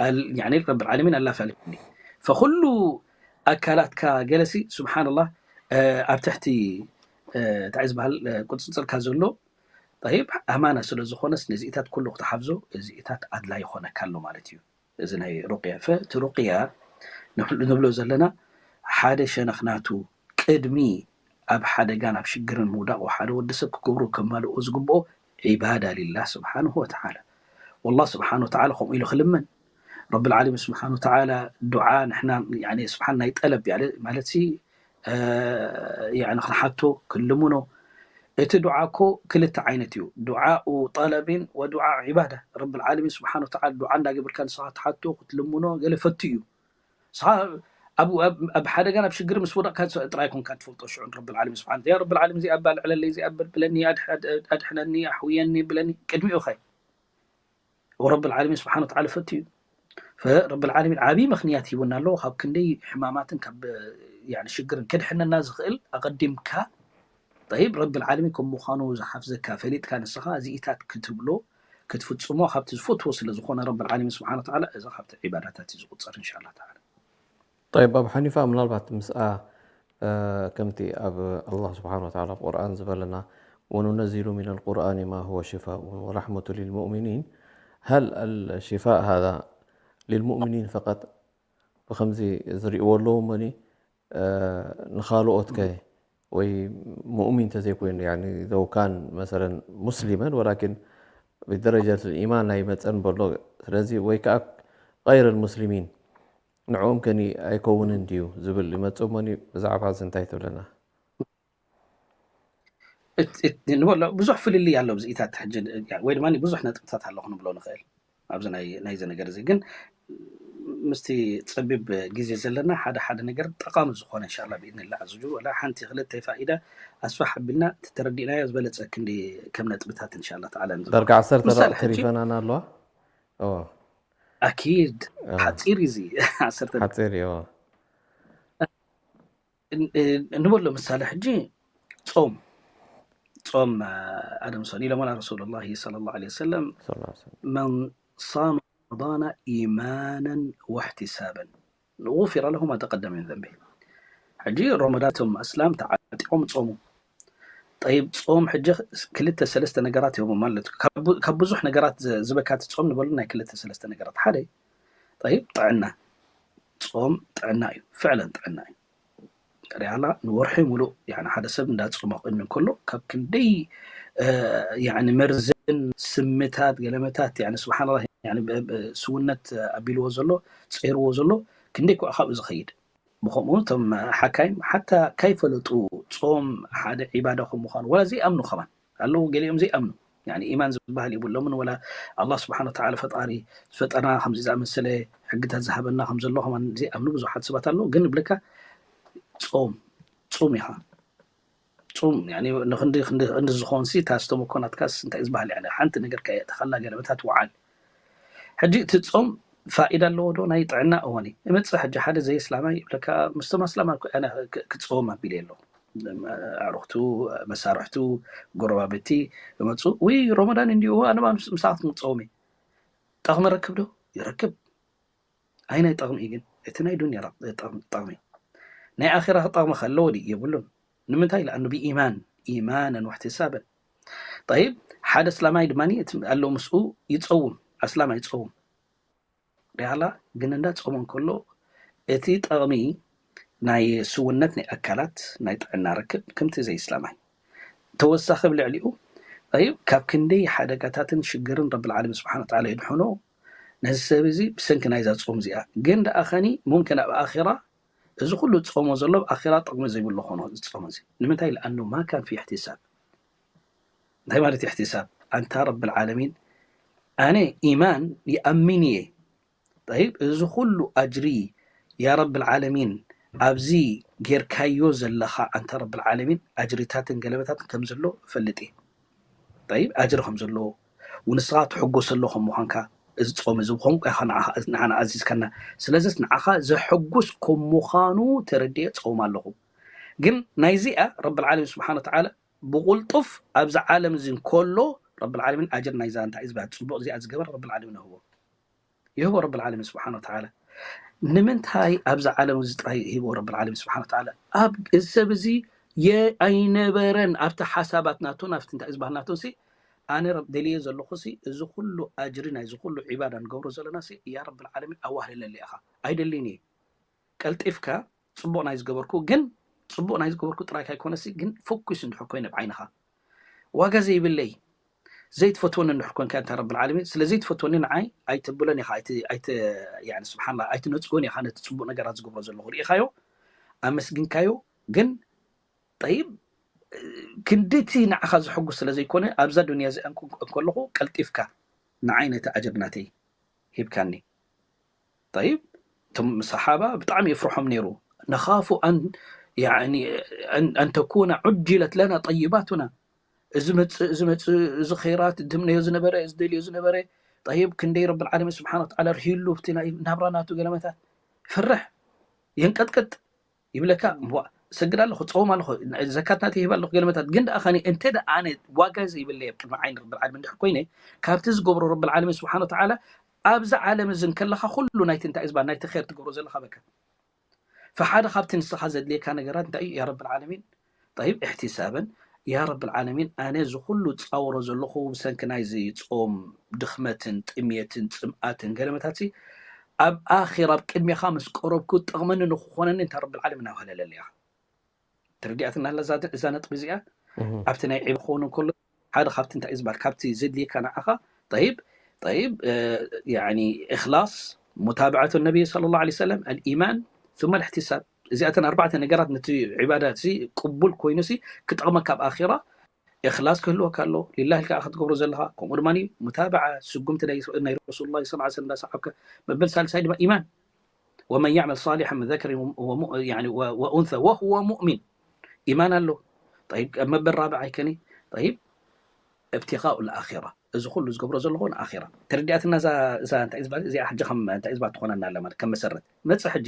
ኣል-፣ ያኒ ረብል ዓለሚን ኣላፋለኒ። ፈኹሉ ኣካላትካ ገለሲ፣ ስብሓንላህ፣ እ፣ ኣብ ትሕቲ፣ እ፣ እንታይ ዝበሃል፣ እ፣ ቁጽጽርካ ዘሎ፣ ጠይብ፣ ኣማና ስለ ዝኾነስ፣ ነዚኢታት ኩሉ ክትሓፍዞ፣ እዚኢታት ኣድላይ ይኾነካ ኣሎ ማለት እዩ። እዚ ናይ ሩቅያ። ፈ-፣ እቲ ሩቅያ ንብሎ፣ ንብሎ ዘለና፣ ሓደ ሸነኽ ናቱ ቅድሚ ኣብ ሓደጋን ኣብ ሽግርን ምውዳቕ ሓደ ወዲ ሰብ ክገብሮ ከማልኦ ዝግብኦ ዒባዳ ሊላህ ስብሓንሁ ወተዓላ። ወላህ ስብሓንሁ ወተዓላ ከምኡ ኢሉ ክልመን። ረብል ዓለሚን ስብሓንሁ ወተዓላ ዱዓ ንሕና፣ ያኒ፣ ስብሓን ናይ ጠለብ፣ ያለ፣ ማለት ሲ፣ እ፣ ያኒ፣ ክንሓቶ፣ ክንልምኖ። እቲ ዱዓ እኮ ክልተ ዓይነት እዩ። ዱዓኡ ጠለቢን ወዱዓ ዒባዳ። ረብል ዓለሚን ስብሓንሁ ወተዓላ ዱዓ እንዳገበርካ ንስኻ ትሓቶ፣ ክትልምኖ፣ ገለ ፈቱ እዩ። ንስኻ ኣብ፣ ኣብ፣ ኣብ ሓደጋን ኣብ ሽግር ምስ ወደቕካ ጥራይ ኮንካ ትፈልጦ። ሽዑ ረብል ዓለሚን ስብሓን፣ ያ ረብል ዓለሚን፣ እዚኣ እባ ልዕለለይ፣ እዚኣ በልብለኒ፣ ኣድሕ-፣ ኣድ-፣ ኣድሕነኒ፣ ኣሕውየኒ፣ ብለኒ፣ ቅድሚኡ ኸይ። ወረብል ዓለሚን ስብሓን ወተዓላ ፈቱ እዩ። ፈረብል ዓለሚን ዓብዪ ምኽንያት ሂቡና ኣሎ። ካብ ክንደይ ሕማማትን ካብ፣ ያኒ፣ ሽግርን ከድሕነና ዝኽእል ኣቐዲምካ፣ ጠይብ፣ ረብል ዓለሚን ከም ምዃኑ ዝሓፍዘካ ፈሊጥካ ንስኻ እዚኢታት ክትብሎ፣ ክትፍጽሞ፣ ካብቲ ዝፈትዎ ስለ ዝኾነ ረብል ዓለሚን ስብሓን ወተዓላ፣ እዚ ካብቲ ዒባዳታት እዩ ዝቑጸር፣ እንሻላ ተዓላ። ጠይብ፣ ኣብ ሓኒፋ ምናልባት ምስኣ፣ እ፣ ከምቲ ኣብ ኣላህ ስብሓን ወተዓላ ኣብ ቁርኣን ዝበለና፣ ወኑነዚሉ ሚነል ቁርኣኒ ማ ሁወ ሽፋኡን ወራሕመቱ ሊልሙእሚኒን፣ ሀል ኣልሽፋእ ሃዛ ሊልሙእሚኒን ፈቀጥ? ብኸምዚ ዝርእይዎ ኣለዉ እሞኒ፣ እ፣ ንኻልኦት ከ ወይ ሙእሚን ተዘይኮይኑ፣ ያኒ፣ ለው ካን መሰለን ሙስሊመን ወላኪን ብደረጀት ኢማን ኣይመጸን በሎ። ስለዚ ወይ ከኣ ገይረል ሙስሊሚን ንዕኦም ከኒ ኣይከውንን ድዩ ዝብል ይመጽእ እሞኒ፣ ብዛዕባ እዚ እንታይ ትብለና? ንበሎ ብዙሕ ፍልልይ ኣሎ ብዚኢታት ሕጂ፣ ወይ ድማ ብዙሕ ነጥብታት ኣሎ ክንብሎ ንኽእል ኣብዚ ናይዚ ነገር እዚ። ግን ምስቲ ጸቢብ ግዜ ዘለና ሓደ ሓደ ነገር ጠቓሚ ዝኾነ እንሻላ ብኢድንላ ኣዝጁ ወላ ሓንቲ ክልተ ፋኢዳ ኣስፋሕ ኣቢልና ተረዲእናዮ ዝበለጸ ክንዲ ከም ነጥብታት እንሻላ ተዓላ ዳርጋ ዓሰርተ ደቂቕ ተሪፈናን ኣለዋ። ኣኪድ ሓፂር እዚ ዓሰርተ ሓፂር እዩ። ንበሎ ምሳሌ ሕጂ ጾም ጾም ኣደም ሰል ኢሎምና ረሱሉላሂ ሰለላሁ ዐለይሂ ወሰለም መን ሳመ ረመዳነ ኢማናን ወሕቲሳበን ጉፊረ ለሁ ማ ተቀደመ ሚን ዘንቢ። ሕጂ ረመዳን እቶም ኣስላም ተዓጢቆም ጾሙ። ጠይብ ጾም ሕጂ ክልተ ሰለስተ ነገራት እዮም ማለት ካብ ብዙሕ ነገራት ዝበካ እቲ ጾም ንበሉ ናይ ክልተ ሰለስተ ነገራት ሓደ ጠይብ ጥዕና ጾም ጥዕና እዩ ፍዕለን ጥዕና እዩ ሪኣላ ንወርሒ ሙሉእ ሓደ ሰብ እንዳጾመ ክእምን ከሎ ካብ ክንደይ መርዝን ስምታት ገለመታት ስብሓንላ ስውነት ኣቢልዎ ዘሎ ፀይርዎ ዘሎ ክንደይ ክዓ ካብኡ ዝኸይድ ብከምኡ እቶም ሓካይም ሓታ ካይፈለጡ ጾም ሓደ ዒባዳ ከም ምዃኑ ወላ ዘይኣምኑ ከማን ኣለዉ ገሊኦም ዘይኣምኑ ኢማን ዝበሃል የብሎምን ወላ ኣላ ስብሓን ወተዓላ ፈጣሪ ዝፈጠርና ከምዚ ዝኣመሰለ ሕግታት ዝሃበና ከምዘሎ ከማን ዘይኣምኑ ብዙሓት ሰባት ኣለዉ ግን ብለካ ጾም ጹም ኢኻ ጹም ንክንዲ ክንዲ ዝኸውን ሲ ታስተመኮ ናትካስ እንታይ ዝበሃል ሓንቲ ነገር ከየእተኸላ ገለመታት ውዓል ሕጂ እቲ ጾም ፋኢዳ ኣለዎ ዶ ናይ ጥዕና እወኒ እመፅእ ሕጂ ሓደ ዘይስላማይ ይብለካ ምስቶም ኣስላማ ክትፀወም ኣቢለ ኣሎ ኣዕሩኽቱ መሳርሕቱ ጎረባብቲ ይመፁ ወይ ሮመዳን እንዲሁ ኣነ ምሳኻትኩም ክፀወም ጠቕሚ ረክብ ዶ ይረክብ ኣይ ናይ ጠቕሚ ግን እቲ ናይ ዱንያ ጠቕሚ ናይ ኣራ ጠቕሚ ከለዎ ዲ የብሉን ንምንታይ ለኣኑ ብኢማን ኢማናን واحتسابا طيب ሓደ እስላማይ ድማ ኣሎ ምስኡ ይፀውም ኣስላም ኣይፀውም ሪኣላ ግን እንዳ ጾመ እንከሎ እቲ ጠቕሚ ናይ ስውነት ናይ ኣካላት ናይ ጥዕና ርክብ ከምቲ ዘይስላማይ ተወሳኺ ብልዕሊኡ እዩ ካብ ክንደይ ሓደጋታትን ሽግርን ረብል ዓለሚን ስብሓን ወተዓላ የድሕኖ ነዚ ሰብ እዚ ብሰንኪ ናይዛ ጾም እዚኣ ግን ደኣ ኸኒ ሙምክን ኣብ ኣኺራ እዚ ኩሉ ዝጾሞ ዘሎ ኣብ ኣኺራ ጥቕሚ ዘይብሉ ኾኖ ዝጾም እዚ ንምንታይ ለኣኑ ማ ካን ፊ ኢሕቲሳብ እንታይ ማለት ኢሕቲሳብ ኣንታ ረብል ዓለሚን ኣነ ኢማን ይኣምን እየ ጠይብ እዚ ኩሉ ኣጅሪ ያ ረብል ዓለሚን ኣብዚ ጌርካዮ ዘለኻ ኣንታ ረብል ዓለሚን ኣጅሪታትን ገለመታትን ከም ዘሎ እፈልጥ እየ ጠይብ ኣጅሪ ከም ዘለዎ ንስኻ ትሕጎሰሉ ከም ምዃንካ እዚ ጾም እዚ ብኾንቋ ኢኻ ንዓና ኣዚዝካና ስለዚስ ንዓኻ ዘሐጉስ ከም ምዃኑ ተረዲኤ ጸውም ኣለኹ ግን ናይዚኣ ረብል ዓለሚን ስብሓን ወተዓላ ብቁልጡፍ ኣብዚ ዓለም እዚ እንከሎ ረብል ዓለሚን ኣጅር ናይዛ እንታይ ዝበሃል ፅቡቅ እዚኣ ዝገበር ረብል ዓለሚን ይህቦ ይህቦ ረብል ዓለሚን ስብሓን ወተዓላ ንምንታይ ኣብዚ ዓለም እዚ ጥራይ ሂቦ ረብል ዓለሚን ስብሓን ወተዓላ ኣብ እዚ ሰብ እዚ የኣይነበረን ኣብቲ ሓሳባት ናቱን ኣብቲ እንታይ ዝበሃል ናቱን ሲ ኣነ ደልየ ዘለኹ ሲ እዚ ኩሉ ኣጅሪ ናይዚ ኩሉ ዒባዳ ንገብሮ ዘለና ሲ ያ ረብል ዓለሚን ኣዋህልለሊ ኢኻ ኣይደልን እየ ቀልጢፍካ ፅቡቕ ናይ ዝገበርኩ ግን ፅቡቕ ናይ ዝገበርኩ ጥራይ ካይኮነሲ ግን ፎኩስ እንድሕር ኮይነ ብዓይንኻ ዋጋ ዘይብለይ ዘይትፈትወኒ እንድሕር ኮንካ እንታ ረብል ዓለሚን ስለ ዘይትፈትወኒ ንዓይ ኣይተብሎን ኢኻ ስብሓንላ ኣይትነፅጎን ኢኻ ነቲ ፅቡቕ ነገራት ዝገብሮ ዘለኹ ርኢኻዮ ኣመስግንካዮ ግን ጠይብ ክንድቲ ንዓኻ ዝሕጉስ ስለ ዘይኮነ ኣብዛ ዱንያ እዚኣ እንከለኹ ቀልጢፍካ ንዓይ ነቲ ኣጅር ናተይ ሂብካኒ طيب እቶም ሰሓባ ብጣዕሚ የፍርሖም ነይሩ ነኻፉ ኣን يعني أن, أن تكون عجلت لنا طيباتنا እዚ መፅእ እዚ መፅእ እዚ ኸይራት እንትምነዮ ዝነበረ እዚ ደልዮ ዝነበረ طيب ክንደይ ረብል ዓለሚን ስብሓን ወተዓላ ርሂሉ ኣብቲ ናይ ናብራ ናቱ ገለመታት ይፈርሕ የንቀጥቅጥ ይብለካ እሰግድ ኣለኹ ፀውም ኣለኹ ዘካት ናተይ ይህብ ኣለኹ ገለመታት ግን ደኣ ኸኒ እንተ ደኣ ኣነ ዋጋ ዘይብለይ ኣብ ቅድሚ ዓይኒ ረብል ዓለሚን እንድሕር ኮይነ ካብቲ ዝገብሮ ረብል ዓለሚን ስብሓን ወተዓላ ኣብዚ ዓለም እዚ እንከለኻ ኩሉ ናይቲ እንታይ ዝበሃል ናይቲ ኸይር ትገብሮ ዘለኻ በካ ፈሓደ ካብቲ ንስኻ ዘድልየካ ነገራት እንታይ እዩ ያ ረብል ዓለሚን طيب احتسابا يا رب العالمين ኣነ እዚ ኩሉ ፃውሮ ዘለኹ ብሰንኪ ናይዚ ፆም ድኽመትን ጥምየትን ፅምኣትን ገለመታት ኣብ ኣኺራ ኣብ ቅድሜኻ ምስ ቀረብኩ ጠቕመኒ ንክኾነኒ እንታ ረብል ዓለሚን ኣውሃለለለያ ተረዲኣትና ኣላ እዛ ነጥቢ እዚኣ ኣብቲ ናይ ዒብ ክኸውን እንከሎ ሓደ ካብቲ እንታይ ዝበሃል ካብቲ ዘድልየካ ንዓኻ طيب طيب يعني إخلاص ሙታብዐቱ ነቢይ ሰለላሁ ዐለይሂ ወሰለም፣ ኣልኢማን ثم الاحتساب። እዚኣተን ኣርባዕተ ነገራት ነቲ ዒባዳ እዚ ቅቡል ኮይኑ ሲ ክጠቕመካ ኣብ ኣኺራ፣ እኽላስ ክህልወካ ኣሎ፣ ሊላህ ኢልካ ክትገብሮ ዘለኻ። ከምኡ ድማ ሙታብዓ፣ ስጉምቲ ናይ ናይ ረሱሉላህ ሰለላሁ ዐለይሂ ወሰለም እንዳሰዓብካ። መበል ሳልሳይ ድማ ኢማን። ومن يعمل صالحا من ذكر وم- وم- يعني و- وأنثى وهو مؤمن، ኢማን ኣሎ። ጠይብ፣ ኣብ መበል ራብዓይ ከኒ፣ ጠይብ፣ ابتغاء الآخرة። እዚ ኩሉ ዝገብሮ ዘለኹ ንኣኺራ። ተረዲኣትና እዛ እዛ እንታይ ዝበሃል እዚኣ ሕጂ ከም እንታይ ዝበሃል ትኾነና ኣላ ማለት ከም መሰረት። መጽእ ሕጂ፣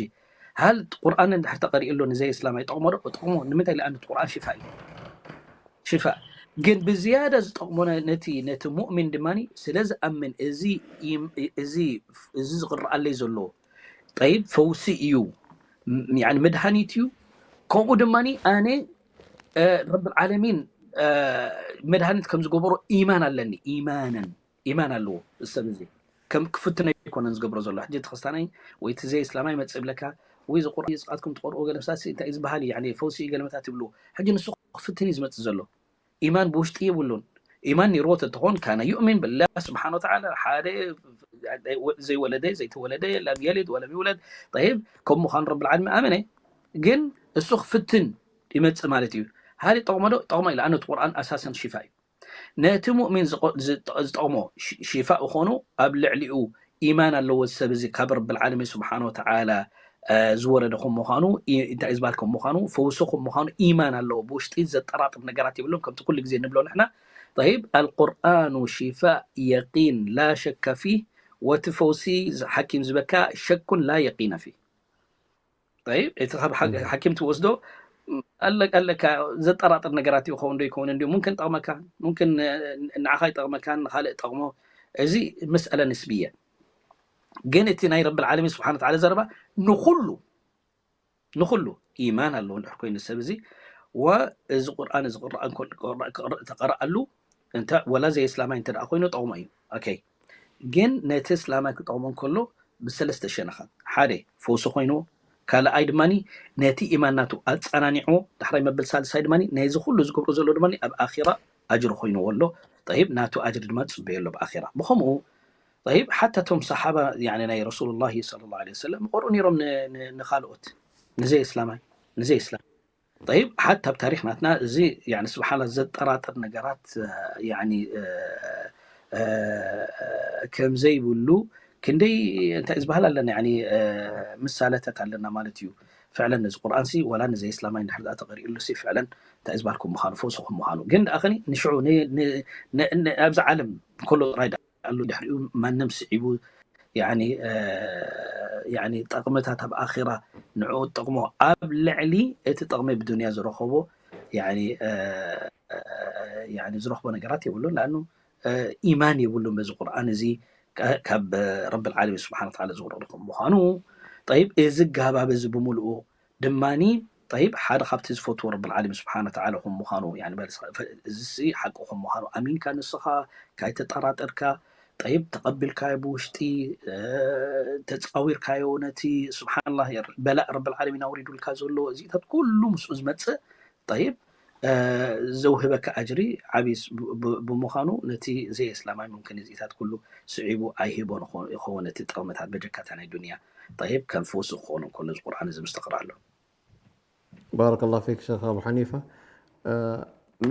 ሃል ቁርኣን እንድሕር ተቐሪኡ ኣሎ ንዘይ እስላማይ ይጠቕሞ ዶ? ይጠቕሞ። ንምንታይ? ለኣን እቲ ቁርኣን ሽፋ እዩ። ሽፋ። ግን ብዝያዳ ዝጠቕሞ ነ- ነቲ ነቲ ሙእሚን ድማ ስለ ዝኣምን እዚ ኢም- እዚ እዚ ዝቕረኣለይ ዘሎ ጠይብ ፈውሲ እዩ፣ ም- ያኒ መድሃኒት እዩ። ከምኡ ድማ ኣነ እ፣ ረብል ዓለሚን እ፣ መድሃኒት ከም ዝገበሮ ኢማን ኣለኒ። ኢማንን ኢማን ኣለዎ እዚ ሰብ እዚ። ከም ክፍትኖ ኣይኮነን ዝገብሮ ዘሎ። ሕጂ እቲ ክርስታናይ ወይ እቲ ዘይ እስላማይ መጽእ ይብለካ፣ ወይ እዚ ቁርኣን እዩ ዝቃትኩም ትቀርኦ ገለ ምሳሲ እንታይ እዩ ዝበሃል እዩ፣ ያኒ ፈውሲ እዩ ገለ መታት ትብሉ። ሕጂ ንሱ ክፍትን እዩ ዝመጽእ ዘሎ። ኢማን ብውሽጢ የብሉን። ኢማን ኔርዎ ተትኾን ካነ ዩእሚን ብላህ ስብሓን ወተዓላ፣ ሓደ ዘይወለደ ዘይተወለደ ለም የሊድ ወለም ይውለድ። ጠይብ፣ ከም ምዃኑ ረብል ዓለሚን ኣመነ። ግን እሱ ክፍትን ይመጽእ ማለት እዩ። ሃል ይጠቕሞ ዶ? ይጠቕሞ ኢለ። ኣነ እቲ ቁርኣን ኣሳሰን ሽፋ እዩ። ነቲ ሙእሚን ዝጠቕሞ ሽፋእ ኾኑ ኣብ ልዕሊኡ ኢማን ኣለዎ ሰብ እዚ ካብ ረብል ዓለሚን ስብሓን ወተዓላ ዝወረደ ከም ምዃኑ እንታይ ዝበሃል ከም ምዃኑ ፈውሲ ከም ምዃኑ ኢማን ኣለዎ። ብውሽጢ ዘጠራጥር ነገራት የብሎም። ከምቲ ኩሉ ግዜ ንብሎ ንሕና ጠይብ ኣልቁርኣኑ ሽፋእ የቂን ላ ሸከ ፊህ ወቲ ፈውሲ ሓኪም ዝበካ ሸኩን ላ የቂነ ፊህ። ጠይብ እቲ ካብ ሓኪም ትወስዶ ኣለካ ዘጠራጥር ነገራት ይኸውን ዶ ይከውን እንዲ ሙምክን ጠቕመካ ሙምክን ንዓኻ ይጠቕመካ ንኻልእ ጠቕሞ እዚ መስኣለ ንስብየ። ግን እቲ ናይ ረብል ዓለሚን ስብሓን ወተዓላ ዘረባ ንኹሉ ንኹሉ ኢማን ኣለዎ እንድሕር ኮይኑ ሰብ እዚ ወ እዚ ቁርኣን እዚ ቅራእ እንኮል ቅራእ ክቅራእ ተቀረኣሉ እንተ ወላ ዘይ እስላማይ እንተ ደኣ ኮይኑ ጠቕሞ እዩ። ኦኬ ግን ነቲ እስላማይ ክጠቕሞ እንከሎ ብሰለስተ ሸነኻት ሓደ ፈውሲ ኮይንዎ ካልኣይ ድማ ነቲ ኢማን ናቱ ኣጸናኒዕዎ ዳሕራይ መበል ሳልሳይ ድማ ነዚ ኩሉ ዝገብሮ ዘሎ ድማ ኣብ ኣኺራ ኣጅሪ ኮይንዎ ኣሎ። ጠይብ ናቱ ኣጅሪ ድማ ትጽበዮ ኣሎ ብኣኺራ ብኸምኡ طيب حتى توم صحابة يعني ناي رسول الله صلى الله عليه وسلم قرؤون يروم نخالقت نزي إسلام نزي إسلام طيب حتى بتاريخ ناتنا زي يعني سبحان الله زد طراطر نقرات يعني ከም ዘይብሉ ክንደይ እንታይ ዝበሃል ኣለና يعني ምሳለታት ኣለና ማለት እዩ። فعلا እዚ ቁርኣን ሲ ወላ ንዘይ እስላማይ እንድሕር ዳኣ ተቐሪኡሉ ሲ فعلا እንታይ ዝበሃል ከም ምዃኑ ፈውሲ ከም ምዃኑ ግን ደኣ ኸኒ ንሽዑ ኣብዚ ዓለም ከሎ ጥራይ ኣሎ ድሕሪኡ ማንም ስዒቡ ጠቕምታት ኣብ ኣራ ንዕኡ ጠቕሞ ኣብ ልዕሊ እቲ ጠቕሚ ብዱንያ ዝረኸቦ ዝረኽቦ ነገራት የብሉን ላኣኑ ኢማን የብሉን በዚ ቁርኣን እዚ ካብ ረብል ዓለሚን ስብሓን ወተዓላ ዝወረዱ ከም ምዃኑ ጠይብ እዚ ጋባብ እዚ ብምልኡ ድማኒ ጠይብ ሓደ ካብቲ ዝፈትዎ ረብል ዓለሚን ስብሓን ወተዓላ ከም ምዃኑ እዚ ሓቂ ከም ምዃኑ ኣሚንካ ንስኻ ካይተጠራጠርካ ጠይብ ተቐቢልካዮ ብውሽጢ ተፃዊርካዮ ነቲ ስብሓንላ በላእ ረብል ዓለሚን ኣውሪዱልካ ዘሎ እዚታት ኩሉ ምስኡ ዝመፅእ ጠይብ ዘውህበካ ኣጅሪ ዓብይ ብምዃኑ ነቲ ዘይ እስላማይ ሙምክን እዚታት ኩሉ ስዒቡ ኣይህቦን ይኸውን እቲ ጥቕምታት በጀካታ ናይ ዱንያ ጠይብ ከም ፈውሲ ክኾኑ ከሎ እዚ ቁርኣን እዚ ምስተቕራ ኣሎ። ባረከላሁ ፊክ ሸኽ ኣቡ ሓኒፋ።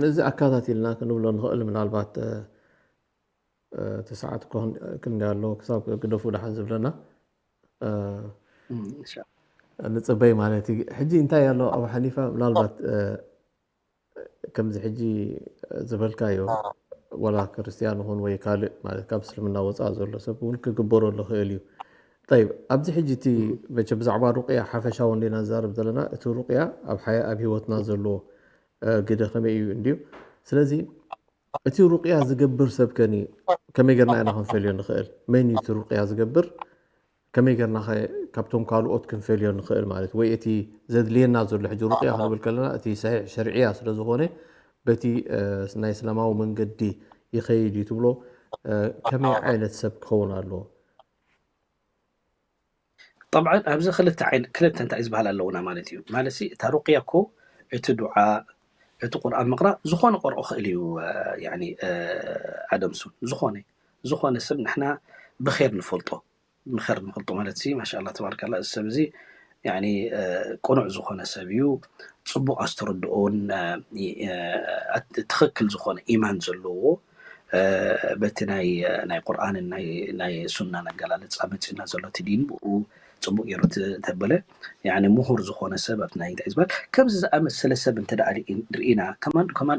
ነዚ ኣካታቲልና ክንብሎ ንኽእል ምናልባት እቲ ሰዓት እኳ ክንደይ ኣሎ ክሳብ ግደፉ ደሓን ዝብለና ንፅበይ ማለት እዩ። ሕጂ እንታይ ኣሎ ኣቡ ሓኒፋ ምናልባት ከምዚ ሕጂ ዝበልካዮ ወላ ክርስትያን ይኹን ወይ ካልእ ማለት ካብ እስልምና ወፃእ ዘሎ ሰብ እውን ክግበረሉ ይኽእል እዩ። ጠይብ ኣብዚ ሕጂ እቲ መቸ ብዛዕባ ሩቅያ ሓፈሻዊ እንዲና ንዛረብ ዘለና እቲ ሩቅያ ኣብ ሓያ ኣብ ሂወትና ዘለዎ ግደ ከመይ እዩ እንድዩ። ስለዚ እቲ ሩቅያ ዝገብር ሰብ ከኒ ከመይ ገርና ኢና ክንፈልዮ ንኽእል? መን እዩ እቲ ሩቅያ ዝገብር? ከመይ ገርና ኸ ካብቶም ካልኦት ክንፈልዮ ንኽእል ማለት ወይ እቲ ዘድልየና ዘሎ ሕጂ ሩቅያ ክንብል ከለና እቲ ሰሒሕ ሸርዕያ ስለ ዝኾነ በቲ ናይ እስላማዊ መንገዲ ይኸይድ እዩ ትብሎ ከመይ ዓይነት ሰብ ክኸውን ኣለዎ? ጠብዓን ኣብዚ ክልተ ዓይነት ክልተ እንታይ ዝበሃል ኣለውና ማለት እዩ ማለት እታ ሩቅያ እኮ እቲ ዱዓ እቲ ቁርኣን ምቕራእ ዝኾነ ቆርኦ ክእል እዩ ኣደምሱን ዝኾነ ዝኾነ ሰብ ንሕና ብር ንፈልጦ ምኸር ንፈልጦ ማለት ሲ ማሻላ ተባርካላ። እዚ ሰብ እዚ ያኒ ቅኑዕ ዝኾነ ሰብ እዩ። ፅቡቕ ኣስተረድኦን ትኽክል ዝኾነ ኢማን ዘለዎ በቲ ናይ ናይ ቁርኣንን ናይ ናይ ሱናን ኣገላልፃ መፅና ዘሎ እቲ ዲን ብኡ ፅቡቅ ገይሩ ተበለ ምሁር ዝኾነ ሰብ ኣብቲ ናይ እንታይ ዝበሃል ከምዚ ዝኣመሰለ ሰብ እንተ ርኢና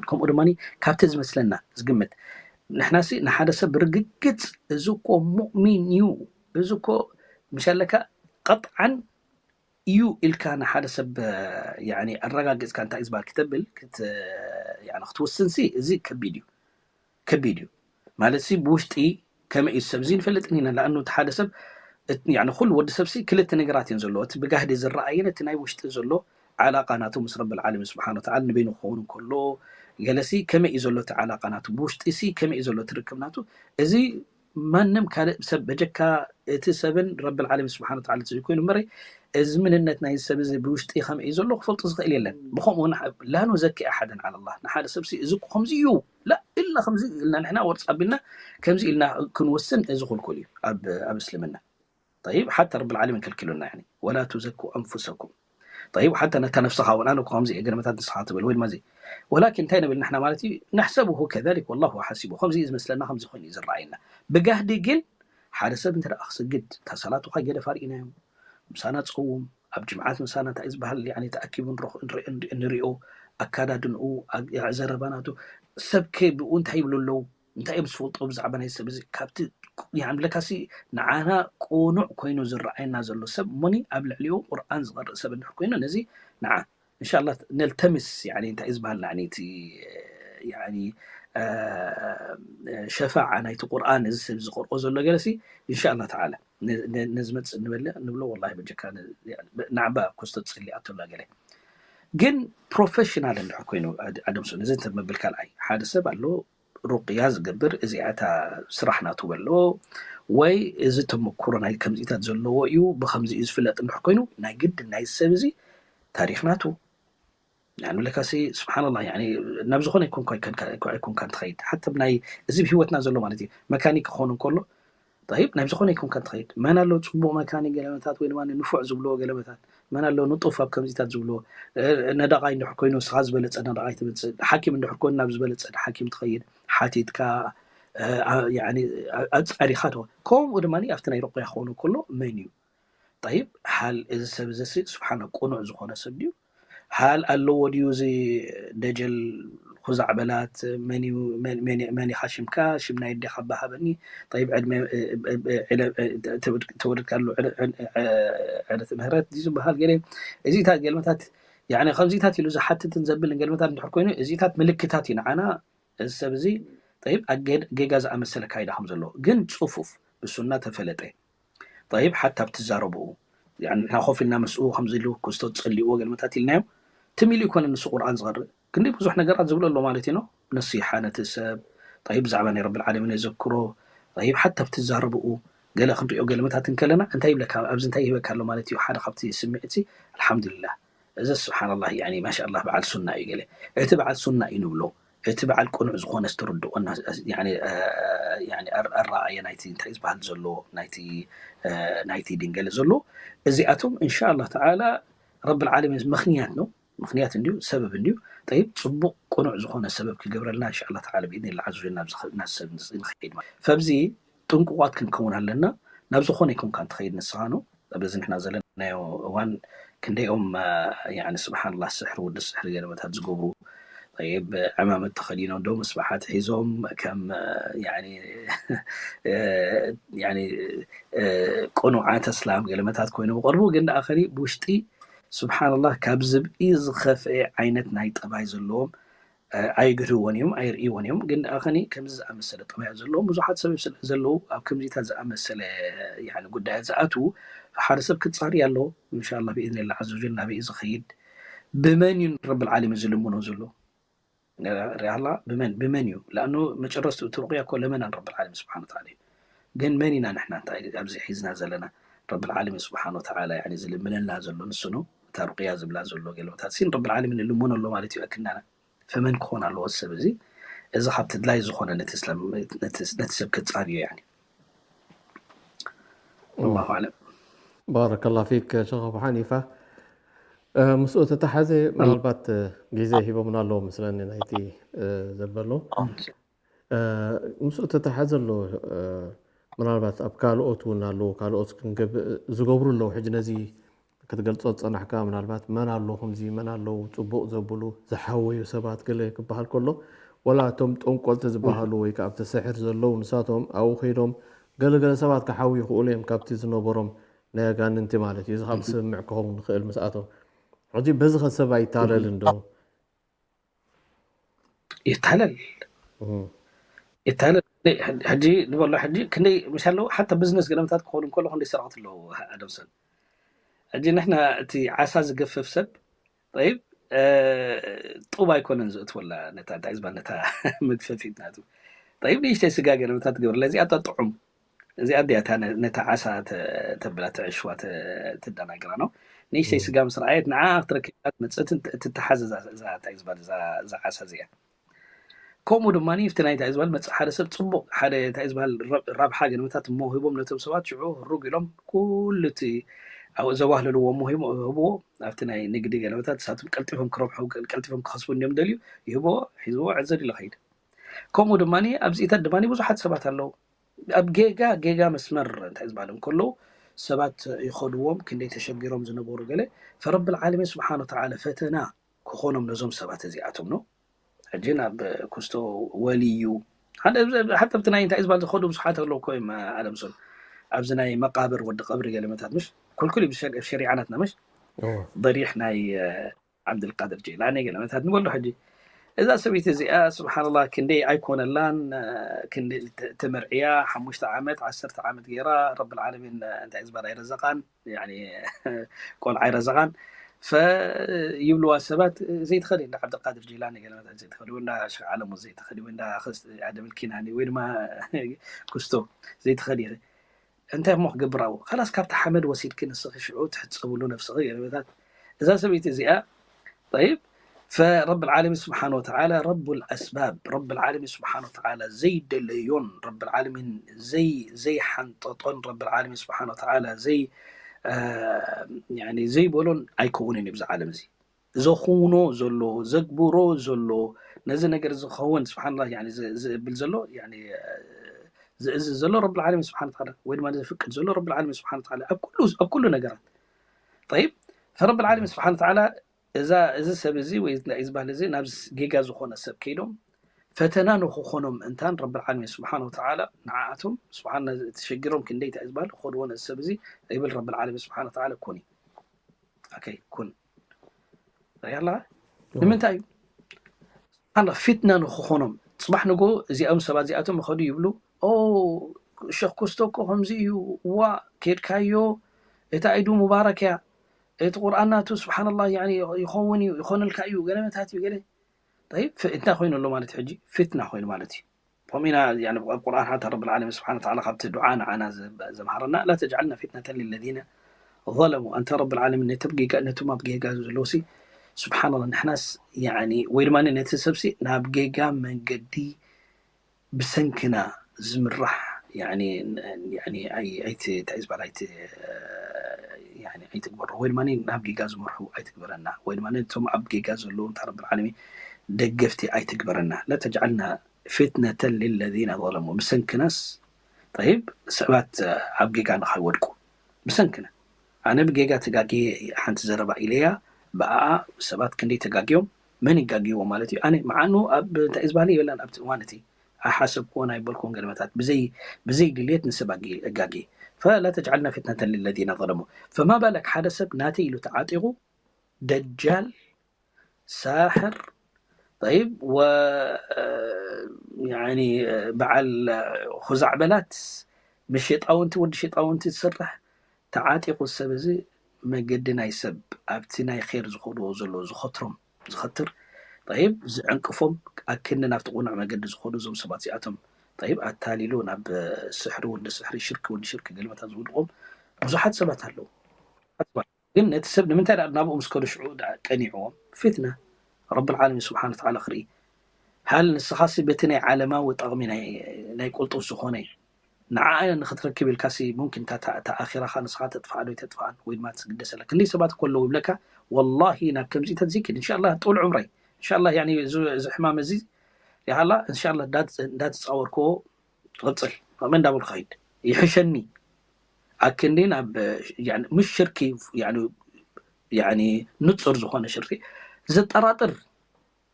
ከምኡ ድማ ካብቲ ዝመስለና ዝግምት ንሕናሲ ንሓደ ሰብ ርግግፅ እዚ እኮ ሙእሚን እዩ እዚ እኮ ምሻለካ ቀጥዓን እዩ ኢልካ ንሓደ ሰብ ኣረጋጊፅካ እንታይ ዝበሃል ክተብል ክትውስንሲ እዚ ከቢድ እዩ ከቢድ እዩ ማለት ሲ ብውሽጢ ከመይ እዩ ሰብ እዚ ንፈልጥን ኢና ለኣኑ እቲ ሓደ ሰብ ኩሉ ወዲ ሰብ ሲ ክልተ ነገራት እየን ዘለዎ እቲ ብጋህዲ ዝረኣየን እቲ ናይ ውሽጢ ዘሎ ዓላቃ ናቱ ምስ ረብል ዓለሚን ስብሓን ወተዓላ ንበይኑ ክኸውን እንከሎ ገለሲ ከመይ እዩ ዘሎ እቲ ዓላቃ ናቱ ብውሽጢ ሲ ከመይ እዩ ዘሎ ትርክብ ናቱ እዚ ማንም ካልእ ሰብ በጀካ እቲ ሰብን ረብል ዓለሚን ስብሓን ወተዓላ ዘይኮይኑ እምበረይ እዚ ምንነት ናይ ሰብ እዚ ብውሽጢ ከመይ እዩ ዘሎ ክፈልጡ ዝኽእል የለን ብከምኡ እውን ላኑ ዘኪ ኣሓደን ዓላ ላህ ንሓደ ሰብ እዚ ከምዚ እዩ ላ ኢልና ከምዚ ኢልና ንሕና ወርፅ ኣቢልና ከምዚ ኢልና ክንወስን እዚ ክልኩል እዩ ኣብ እስልምና طيب حتى رب العالمين ከልኪሉና يعني ولا تزكوا أنفسكم طيب حتى ነታ ነፍስኻ እውን ኣነ ከምዚ እየ ገለመታት ንስኻ ትብል ወይ ድማ እዚ ولكن እንታይ ንብል ንሕና ማለት እዩ نحسبه كذلك والله حسيبه ከምዚ እዩ ዝመስለና ከምዚ ኮይኑ እዩ ዝረኣየና ብጋህዲ ግን ሓደ ሰብ እንተ ክስግድ እታ ሰላቱ ካይ ገደፋ ርኢናዮም ምሳና ፀውም ኣብ ጅምዓት ምሳና እንታይ ዝበሃል ተኣኪቡ ንሪኦ ኣካዳድንኡ ዘረባናቱ ሰብከ ብኡ እንታይ ይብሉ ኣለዉ እንታይ እዮም ዝፈልጦ ብዛዕባ ናይ ሰብ እዚ ካብቲ ብለካሲ ንዓና ቅኑዕ ኮይኑ ዝረኣየና ዘሎ ሰብ እሞኒ ኣብ ልዕሊኡ ቁርኣን ዝቐርእ ሰብ እንድሕር ኮይኑ ነዚ ንዓ እንሻላ ነልተምስ እንታይ ዝበሃል ናዕኒ እቲ ሸፋዓ ናይቲ ቁርኣን እዚ ሰብ ዝቀርኦ ዘሎ ገለሲ እንሻላ ተዓላ ነዝመፅእ ንበለ ንብሎ ወላ በጀካ ንዓባ ኮስቶ ፅሊ ኣቶላ ገለ ግን ፕሮፌሽናል እንድሕር ኮይኑ ኣደምሶ ነዚ እንተ መብል ካልኣይ ሓደ ሰብ ኣሎ ሩቅያ ዝገብር እዚኣ እታ ስራሕ ናቱ በሎ ወይ እዚ ተመክሮ ናይ ከምዚታት ዘለዎ እዩ ብከምዚ እዩ ዝፍለጥ እንድሕር ኮይኑ ናይ ግድ ናይ ሰብ እዚ ታሪክ ናቱ ንብለካሲ ስብሓንላ ናብ ዝኾነ ኣይኮንካ ትኸይድ ሓተ ናይ እዚ ብሂወትና ዘሎ ማለት እዩ መካኒክ ክኾኑ እንከሎ طيب ናብ ዝኾነ ይኮንካ ትኸይድ መን ኣሎ ፅቡቅ መካኒ ገለመታት ወይ ድማ ንፉዕ ዝብልዎ ገለመታት መን ኣሎ ንጡፍ ኣብ ከምዚታት ዝብልዎ ነዳቃይ እንድሕር ኮይኑ ንስኻ ዝበለፀ ነዳቃይ ትመፅእ ሓኪም እንድሕር ኮይኑ ናብ ዝበለፀ ሓኪም ትኸይድ ሓቲትካ ኣፃሪኻ ከምኡ ድማ ኣብቲ ናይ ሩቅያ ክኾኑ ከሎ መን እዩ طيب ሓል እዚ ሰብ እዚ ስብሓነ ቅኑዕ ዝኾነ ሰብ ድዩ ሓል ኣለዎ ድዩ እዚ ደጀል ኹዛዕበላት መን ኢኻ ሽምካ ሽም ናይ ኣዴኻ ኣባ ሃበኒ طيب ዕድመ ተወለድካሉ ዕለት ምህረት ድዩ ዝበሃል ገለ እዚታት ገልመታት ከምዚታት ኢሉ ዝሓትትን ዘብልን ገልመታት እንድሕር ኮይኑ እዚታት ምልክታት እዩ ንዓና እዚ ሰብ እዚ طيب ጌጋ ዝኣመሰለ ካይዳ ከም ዘለዎ ግን ፅፉፍ ብሱና ተፈለጠ طيب ሓታ ኣብ ትዛረብኡ ንሕና ኮፍ ኢልና ምስኡ ከምዚ ኢሉ ክስቶ ፀሊእዎ ገልመታት ኢልናዮም ትም ኢሉ ይኮነ ንሱ ቁርኣን ዝቐርእ ክንደይ ብዙሕ ነገራት ዝብሎ ኣሎ ማለት እዩ ነሲሓ ነቲ ሰብ طيب ብዛዕባ ናይ ረብል ዓለሚን የዘክሮ طيب ሓታ ኣብ ትዛረብኡ ገለ ክንሪኦ ገልመታት እንከለና እንታይ ይብለካ ኣብዚ እንታይ ይህበካ ኣሎ ማለት እዩ ሓደ ካብቲ ስምዒት ኣልሓምዱሊላህ እዚ ስብሓንላህ ያኒ ማሻኣላህ በዓል ሱና እዩ ገለ እቲ በዓል ሱና እዩ ንብሎ እቲ በዓል ቅኑዕ ዝኾነ ዝተረድኦ ኣረኣእየ ናይቲ እንታይ ዝበሃል ዘሎ ናይቲ ናይቲ ድንገለ ዘሎ እዚኣቶም እንሻ ኣላህ ተዓላ ረብል ዓለሚን ምኽንያት ነው ምኽንያት እንዲዩ ሰበብ እንዲዩ ጠይብ ፅቡቕ ቅኑዕ ዝኾነ ሰበብ ክገብረልና እንሻ ኣላህ ተዓላ ብኢድኒላህ ዓዘ ወጀል ናብዚ ናብ ሰብ ንኸይድ ማለት ፈብዚ ጥንቁቋት ክንከውን ኣለና ናብ ዝኾነ ይኮንካ እንትኸይድ ንስኻ ነው በዚ ንሕና ዘለናዮ እዋን ክንደይኦም ስብሓንላ ስሕሪ ወዲ ስሕሪ ገለመታት ዝገብሩ ጠይብ ዕማመት ተኸዲኖም ዶ መስባሓት ሒዞም ከም ቅኑዓት ኣስላም ገለመታት ኮይኖም ይቐርቡ ግን ደኣ ኸኒ ብውሽጢ ስብሓንላህ ካብ ዝብኢ ዝኸፍአ ዓይነት ናይ ጠባይ ዘለዎም ኣይግህርዎን እዮም ኣይርእይዎን እዮም ግን ደኣ ኸኒ ከምዚ ዝኣመሰለ ጠባያት ዘለዎም ብዙሓት ሰብ ስለ ዘለዉ ኣብ ከምዚታት ዝኣመሰለ ጉዳያት ዝኣትዉ ሓደ ሰብ ክፃሪ ኣለዎ እንሻላ ብኢዝኒላ ዓዘ ወጀል ናበይ ዝኸይድ ብመን እዩ ረብል ዓለሚን ዝልምኖ ዘሎ ሪኣላ ብመን ብመን እዩ ለኣኑ መጨረስቱ እቲ ሩቅያ እኮ ለመናን ረብል ዓለሚን ስብሓን ወተዓላ እዩ ግን መን ኢና ንሕና እንታይ ኣብዚ ሒዝና ዘለና ረብል ዓለሚን ስብሓን ወተዓላ ዝልምነልና ዘሎ ንሱ ነው እታ ሩቅያ ዝብላ ዘሎ ገለመታት ሲን ረብል ዓለሚን ልምኖ ኣሎ ማለት እዩ ኣክናና ፈመን ክኾን ኣለዎ ሰብ እዚ እዚ ካብ ተድላይ ዝኾነ ነቲ ሰብ ክፃርዮ ያኒ والله أعلم. ባረከላ ፊክ ሸኽ ኣቡ ሓኒፋ። ምስኡ ተተሓዘ ምናልባት ግዜ ሂቦምና ኣለዉ መስለኒ ናይቲ ዘበሎ። ምስኡ ተተሓዘ ኣሎ ምናልባት ኣብ ካልኦት እውን ኣለዉ ካልኦት ክንገብእ ዝገብሩ ኣለዉ። ሕጂ ነዚ ክትገልጾ ዝጸናሕካ ምናልባት መን ኣሎ ከምዚ መን ኣለዉ ጽቡቕ ዘብሉ ዝሓወዩ ሰባት ገለ ክበሃል ከሎ ወላ እቶም ጠንቆልቲ ዝበሃሉ ወይ ከዓ ኣብቲ ስሕር ዘለዉ ንሳቶም ኣብኡ ከይዶም ገለገለ ሰባት ክሓዊ ይኽእሉ እዮም ካብቲ ዝነበሮም ናይ ኣጋንንቲ ማለት እዩ። እዚ ካብ ዝስምዕ ክኸውን ንኽእል ምስኣቶም። ሕጂ በዚ ኸ ሰብ ኣይታለልን ዶ? ይታለል ይታለል። ሕጂ ዝበሎ ሕጂ ክንደይ ምሽ ኣለዉ ሓታ ብዝነስ ገለመታት ክኾኑ እንከሎ ክንደይ ሰረቕቲ ኣለዉ ኣደምሰን። ሕጂ ንሕና እቲ ዓሳ ዝገፍፍ ሰብ ጠይብ ጡብ ኣይኮነን ዘእትወላ ነታ እንታይ ዝበሃል ነታ መግፈፊት ናቱ ጠይብ ንእሽተይ ስጋ ገለመታት ትገብርላ እዚኣ ጥዑም እዚኣ ድያ እታ ነታ ዓሳ ተብላ ትዕሽዋ ትደናግራ ነው። ንእሽተይ ስጋ ምስ ረኣየት ንዓ ክትረክብ መፅእትን ትተሓዘ እዛ እንታይ ዝበሃል እዛ ዓሳ እዚኣ። ከምኡ ድማ እቲ ናይ እንታይ ዝበሃል መፅእ ሓደ ሰብ ፅቡቕ ሓደ እንታይ ዝበሃል ረብሓ ገለመታት መውሂቦም ነቶም ሰባት ሽዑ ህሩግ ኢሎም ኩሉ እቲ ኣብኡ ዘዋህለልዎ መውሂቦ ህብዎ ኣብቲ ናይ ንግዲ ገለመታት ንሳቶም ቀልጢፎም ክረብሑ ቀልጢፎም ክኸስቡ እንዲዮም ደልዩ ይህብዎ ሒዝዎ ዕዘድ ኢሉ ኸይድ። ከምኡ ድማ ኣብዚኢታት ድማ ብዙሓት ሰባት ኣለዉ ኣብ ጌጋ ጌጋ መስመር እንታይ ዝበሃል እንከለዉ ሰባት ይኸድዎም ክንደይ ተሸጊሮም ዝነበሩ ገለ ፈረብል ዓለሚን ስብሓን ወተዓላ ፈተና ክኾኖም ነዞም ሰባት እዚኣቶም ነው። ሕጂ ናብ ክስቶ ወልዩ ሓታ ኣብቲ ናይ እንታይ ዝበሃል ዝኸዱ ብዙሓት ኣለዉ እኮ እዮም ኣደምሶን ኣብዚ ናይ መቃብር ወዲ ቀብሪ ገለመታት ምሽ ኩልኩል እዩ ሸሪዓናትና ምሽ ضريح ናይ ዓብድልቃድር ጀይላኒ ገለመታት ንበሎ ሕጂ እዛ ሰበይቲ እዚኣ ስብሓንላ ክንደይ ኣይኮነላን ተመርዕያ ሓሙሽተ ዓመት ዓሰርተ ዓመት ገይራ ረብል ዓለሚን እንታይ ዝበሃል ኣይረዘቃን ቆልዓ ኣይረዘቃን ፈ ይብልዋ ሰባት ዘይትኸዲ እንዳ ዓብድልቃድር ጀይላኒ ገለመታት ዘይትኸዲ ወይ እንዳ ሸክ ዓለሙ ዘይትኸዲ ወይ እንዳ ኣደም ልኪናኒ ወይ ድማ ክስቶ ዘይትኸዲ ኢኺ እንታይ እሞ ክገብር ኣብኡ ካላስ ካብቲ ሓመድ ወሲድኪ ንስኺ ሽዑ ትሕፀብሉ ነብስኺ ገለመታት እዛ ሰበይቲ እዚኣ طيب فرب العالمين سبحانه وتعالى رب الأسباب رب العالمين سبحانه وتعالى ዘይደለዮን رب العالمين ዘይ ዘይሓንጠጦን رب العالمين سبحانه وتعالى ዘይ يعني ዘይበሎን ኣይከውንን እዩ ብዛ ዓለም እዚ ዘኹኖ ዘሎ ዘግብሮ ዘሎ ነዚ ነገር ዝኸውን ስብሓንላ ዝብል ዘሎ ዝእዝዝ ዘሎ ረብል ዓለሚን ስብሓን ተዓላ ወይ ድማ ዘፍቅድ ዘሎ ረብል ዓለሚን ስብሓን ተዓላ ኣብ ኩሉ ኣብ ኩሉ ነገራት طيب فرب العالمين سبحانه وتعالى እዛ እዚ ሰብ እዚ ወይ እንታይ ዝበሃል እዚ ናብ ጌጋ ዝኾነ ሰብ ከይዶም ፈተና ንክኾኖም እንታን ረብል ዓለሚን ስብሓን ወተዓላ ንዓኣቶም ስብሓን ተሸጊሮም ክንደይ እንታይ ዝበሃል ክኸድዎ ነዚ ሰብ እዚ ይብል ረብል ዓለሚን ስብሓን ወተዓላ ኩኒ ኩን ሪኣ ኣለኻ ንምንታይ እዩ ፊትና ንክኾኖም ፅባሕ ንጎ እዚኦም ሰባት እዚኣቶም ይኸዱ ይብሉ ሸክ ኩስቶ እኮ ከምዚ እዩ ዋ ኬድካዮ እታ ኢዱ ሙባረክ እያ እቲ ቁርኣን ናቱ ስብሓንላ ይኸውን እዩ ይኾነልካ እዩ ገለመታት እዩ ገለ እንታይ ኮይኑ ኣሎ ማለት ሕጂ ፊትና ኮይኑ ማለት እዩ ከምኡ ኢና ኣብ ቁርኣን ሓታ ረብል ዓለሚን ስብሓን ተዓላ ካብቲ ዱዓ ንዓና ዘምሃረና ላ ተጅዓልና ፊትነተን ልለዚነ ዘለሙ ኣንተ ረብል ዓለሚን ነቶም ጌጋ ነቶም ኣብ ጌጋ ዘለውሲ ስብሓንላ ንሕናስ ወይ ድማ ነቲ ሰብሲ ናብ ጌጋ መንገዲ ብሰንክና ዝምራሕ ኣይትግበሮ ወይ ድማ ናብ ጌጋ ዝመርሑ ኣይትግበረና ወይ ድማ ነቶም ኣብ ጌጋ ዘለዉ እንታ ረብል ዓለሚን ደገፍቲ ኣይትግበረና ላ ተጅዓልና ፊትነተን ልለዚነ ዘለሙ ብሰንክናስ ጠይብ ሰባት ኣብ ጌጋ ንኸይወድቁ ብሰንክና ኣነ ብጌጋ ተጋግየ ሓንቲ ዘረባ ኢለያ ብኣኣ ሰባት ክንደይ ተጋግዮም መን ይጋግይዎ ማለት እዩ ኣነ መዓኑ ኣብ እንታይ ዝበሃል የለን ኣብቲ እዋን እቲ ኣይሓሰብክዎን ኣይበልክዎን ገለመታት ብዘይ ብዘይ ድልየት ንሰብ ኣጋግየ فلا تجعلنا فتنة للذين ظلموا فما بالك ሓደ ሰብ ናተይ ኢሉ ተዓጢቑ ደጃል ሳሕር طيب و يعني በዓል ኹዛዕበላት ብሸጣውንቲ ወዲ ሸጣውንቲ ዝስራሕ ተዓጢቑ ሰብ እዚ መገዲ ናይ ሰብ ኣብቲ ናይ ር ዝኸድዎ ዘሎ ዝኸትሮም ዝኸትር طيب ዝዕንቅፎም ኣክንዲ ናብቲ ቁኑዕ መገዲ ዝኸዱ እዞም ሰባት እዚኣቶም طيب ኣታሊሉ ናብ ስሕሪ ወዲ ስሕሪ ሽርኪ ወዲ ሽርኪ ገልመታት ዝውድቖም ብዙሓት ሰባት ኣለዉ ግን ነቲ ሰብ ንምንታይ ደኣ ናብኡ ምስ ከዱ ሽዑ ደኣ ቀኒዕዎም ፊትና ረብል ዓለሚን ስብሓን ተዓላ ክርኢ ሃል ንስኻሲ በቲ ናይ ዓለማዊ ጠቕሚ ናይ ቁልጡፍ ዝኾነ ንዓኣ ንክትረክብ ኢልካ ሲ ሙምኪን እታ ኣኺራኻ ንስኻ ተጥፍኣ ዶ ይተጥፍኣን ወይ ድማ ትግደሰላ። ክንደይ ሰባት እኮ ኣለዉ ይብለካ፣ ወላሂ ናብ ከምዚታት ዘይከይድ እንሻላ ጥል ዑምረይ እንሻላ። ያኒ እዚ ሕማም እዚ ይሃላ እንሻላ እንዳትፃወርክዎ ትቕፅል መመ እንዳበልኩ ኸይድ ይሕሸኒ ኣክንዲ ናብ ምሽ ሽርኪ ንፁር ዝኾነ ሽርኪ ዘጠራጥር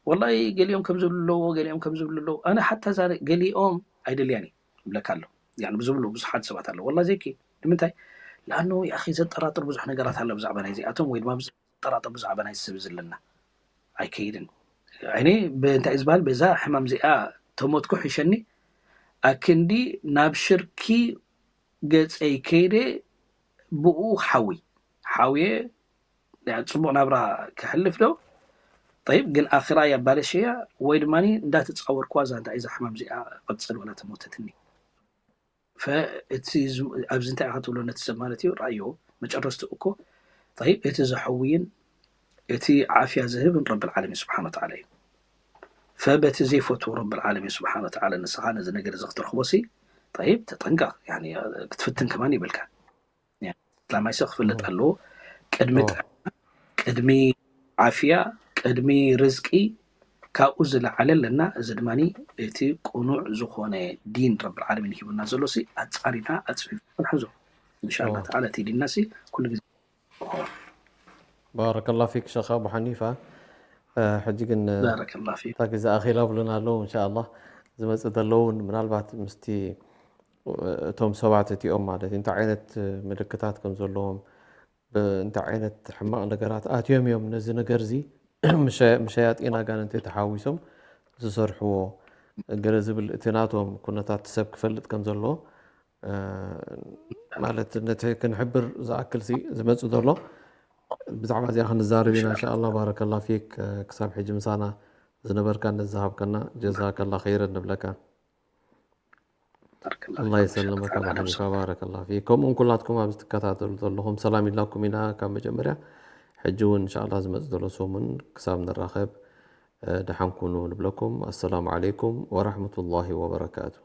ወላሂ ገሊኦም ከም ዝብሉ ኣለዎ፣ ገሊኦም ከም ዝብሉ ኣለዎ። ኣነ ሓታ እዛ ገሊኦም ኣይደልያን እየ ይብለካ ኣሎ። ያኒ ብዝብሉ ብዙሓት ሰባት ኣለዉ። ወላ ዘይኪ ንምንታይ? ለኣኑ ያኺ ዘጠራጥር ብዙሕ ነገራት ኣሎ ብዛዕባ ናይ እዚኣቶም ወይ ድማ ዘጠራጥር ብዛዕባ ናይ ሰብ ዘለና ኣይከይድን። ዓይነ ብእንታይ ዝበሃል በዛ ሕማም እዚኣ ተሞትኩ ሕሸኒ ኣክንዲ ናብ ሽርኪ ገፀይ ከይደ ብኡ ሓዊ ሓውየ ጽቡቕ ናብራ ክሕልፍ ዶ ጠይብ ግን ኣኽራ የባለሸያ ወይ ድማ እንዳተፃወርኩዋ እዛ እንታይ እዛ ሕማም እዚኣ ቅፅል ወላ ተሞተትኒ ፈእቲ ኣብዚ እንታይ ኢኻ ትብሎ ነቲ ሰብ ማለት እዩ ራእዮ መጨረስቲ እኮ ጠይብ እቲ ዘሐውይን እቲ ዓፍያ ዝህብን ረብል ዓለሚን ስብሓን ወተዓላ እዩ ፈበቲ ዘይፈትዎ ረብል ዓለሚን ስብሓን ወተዓላ ንስኻ ነዚ ነገር እዚ ክትረኽቦ ሲ ጠይብ ተጠንቀቕ ክትፍትን ከማን ይብልካ እስላማይ ሰብ ክፍለጥ ኣለዎ ቅድሚ ጥዕና ቅድሚ ዓፍያ ቅድሚ ርዝቂ ካብኡ ዝለዓለ ኣለና እዚ ድማ እቲ ቅኑዕ ዝኾነ ዲን ረብል ዓለሚን ሂቡና ዘሎ ሲ ኣፃሪና ኣፅፊፍና ክንሕዞ እንሻላ ተዓላ እቲ ዲንና ሲ ኩሉ ግዜ ባረከላ ፊክ ሸኽ ኣቡ ሓኒፋ ሕጂ ግን ባረከላ ፊክ እታ ግዜ ኣኺላ ብሉና ኣለዉ እንሻ ኣላ ዝመፅእ ዘለውን ምናልባት ምስቲ እቶም ሰባት እቲኦም ማለት እንታይ ዓይነት ምልክታት ከም ዘለዎም እንታይ ዓይነት ሕማቕ ነገራት ኣትዮም እዮም ነዚ ነገር እዚ ምሸያጢን ኣጋንንቲ ተሓዊሶም ዝሰርሕዎ ገለ ዝብል እቲ ናቶም ኩነታት ሰብ ክፈልጥ ከም ዘለዎ ማለት ነቲ ክንሕብር ዝኣክል ሲ ዝመፅእ ዘሎ ብዛዕባ እዚኣ ክንዛረብ ኢና እንሻ ኣላ ባረከላ ፊክ ክሳብ ሕጂ ምሳና ዝነበርካ ነዝሃብከና ጀዛከላ ኸይረ ንብለካ ኣላ የሰለመካ ብሓሊፋ ባረከላ ፊክ ከምኡን ኩላትኩም ኣብዚ ትከታተሉ ዘለኹም ሰላም ኢላኩም ኢና ካብ መጀመርያ ሕጂ እውን እንሻ ኣላ ዝመፅ ዘሎ ሰሙን ክሳብ ንራኸብ ደሓን ኩኑ ንብለኩም ኣሰላሙ ዓለይኩም ወራሕመቱላሂ ወበረካቱ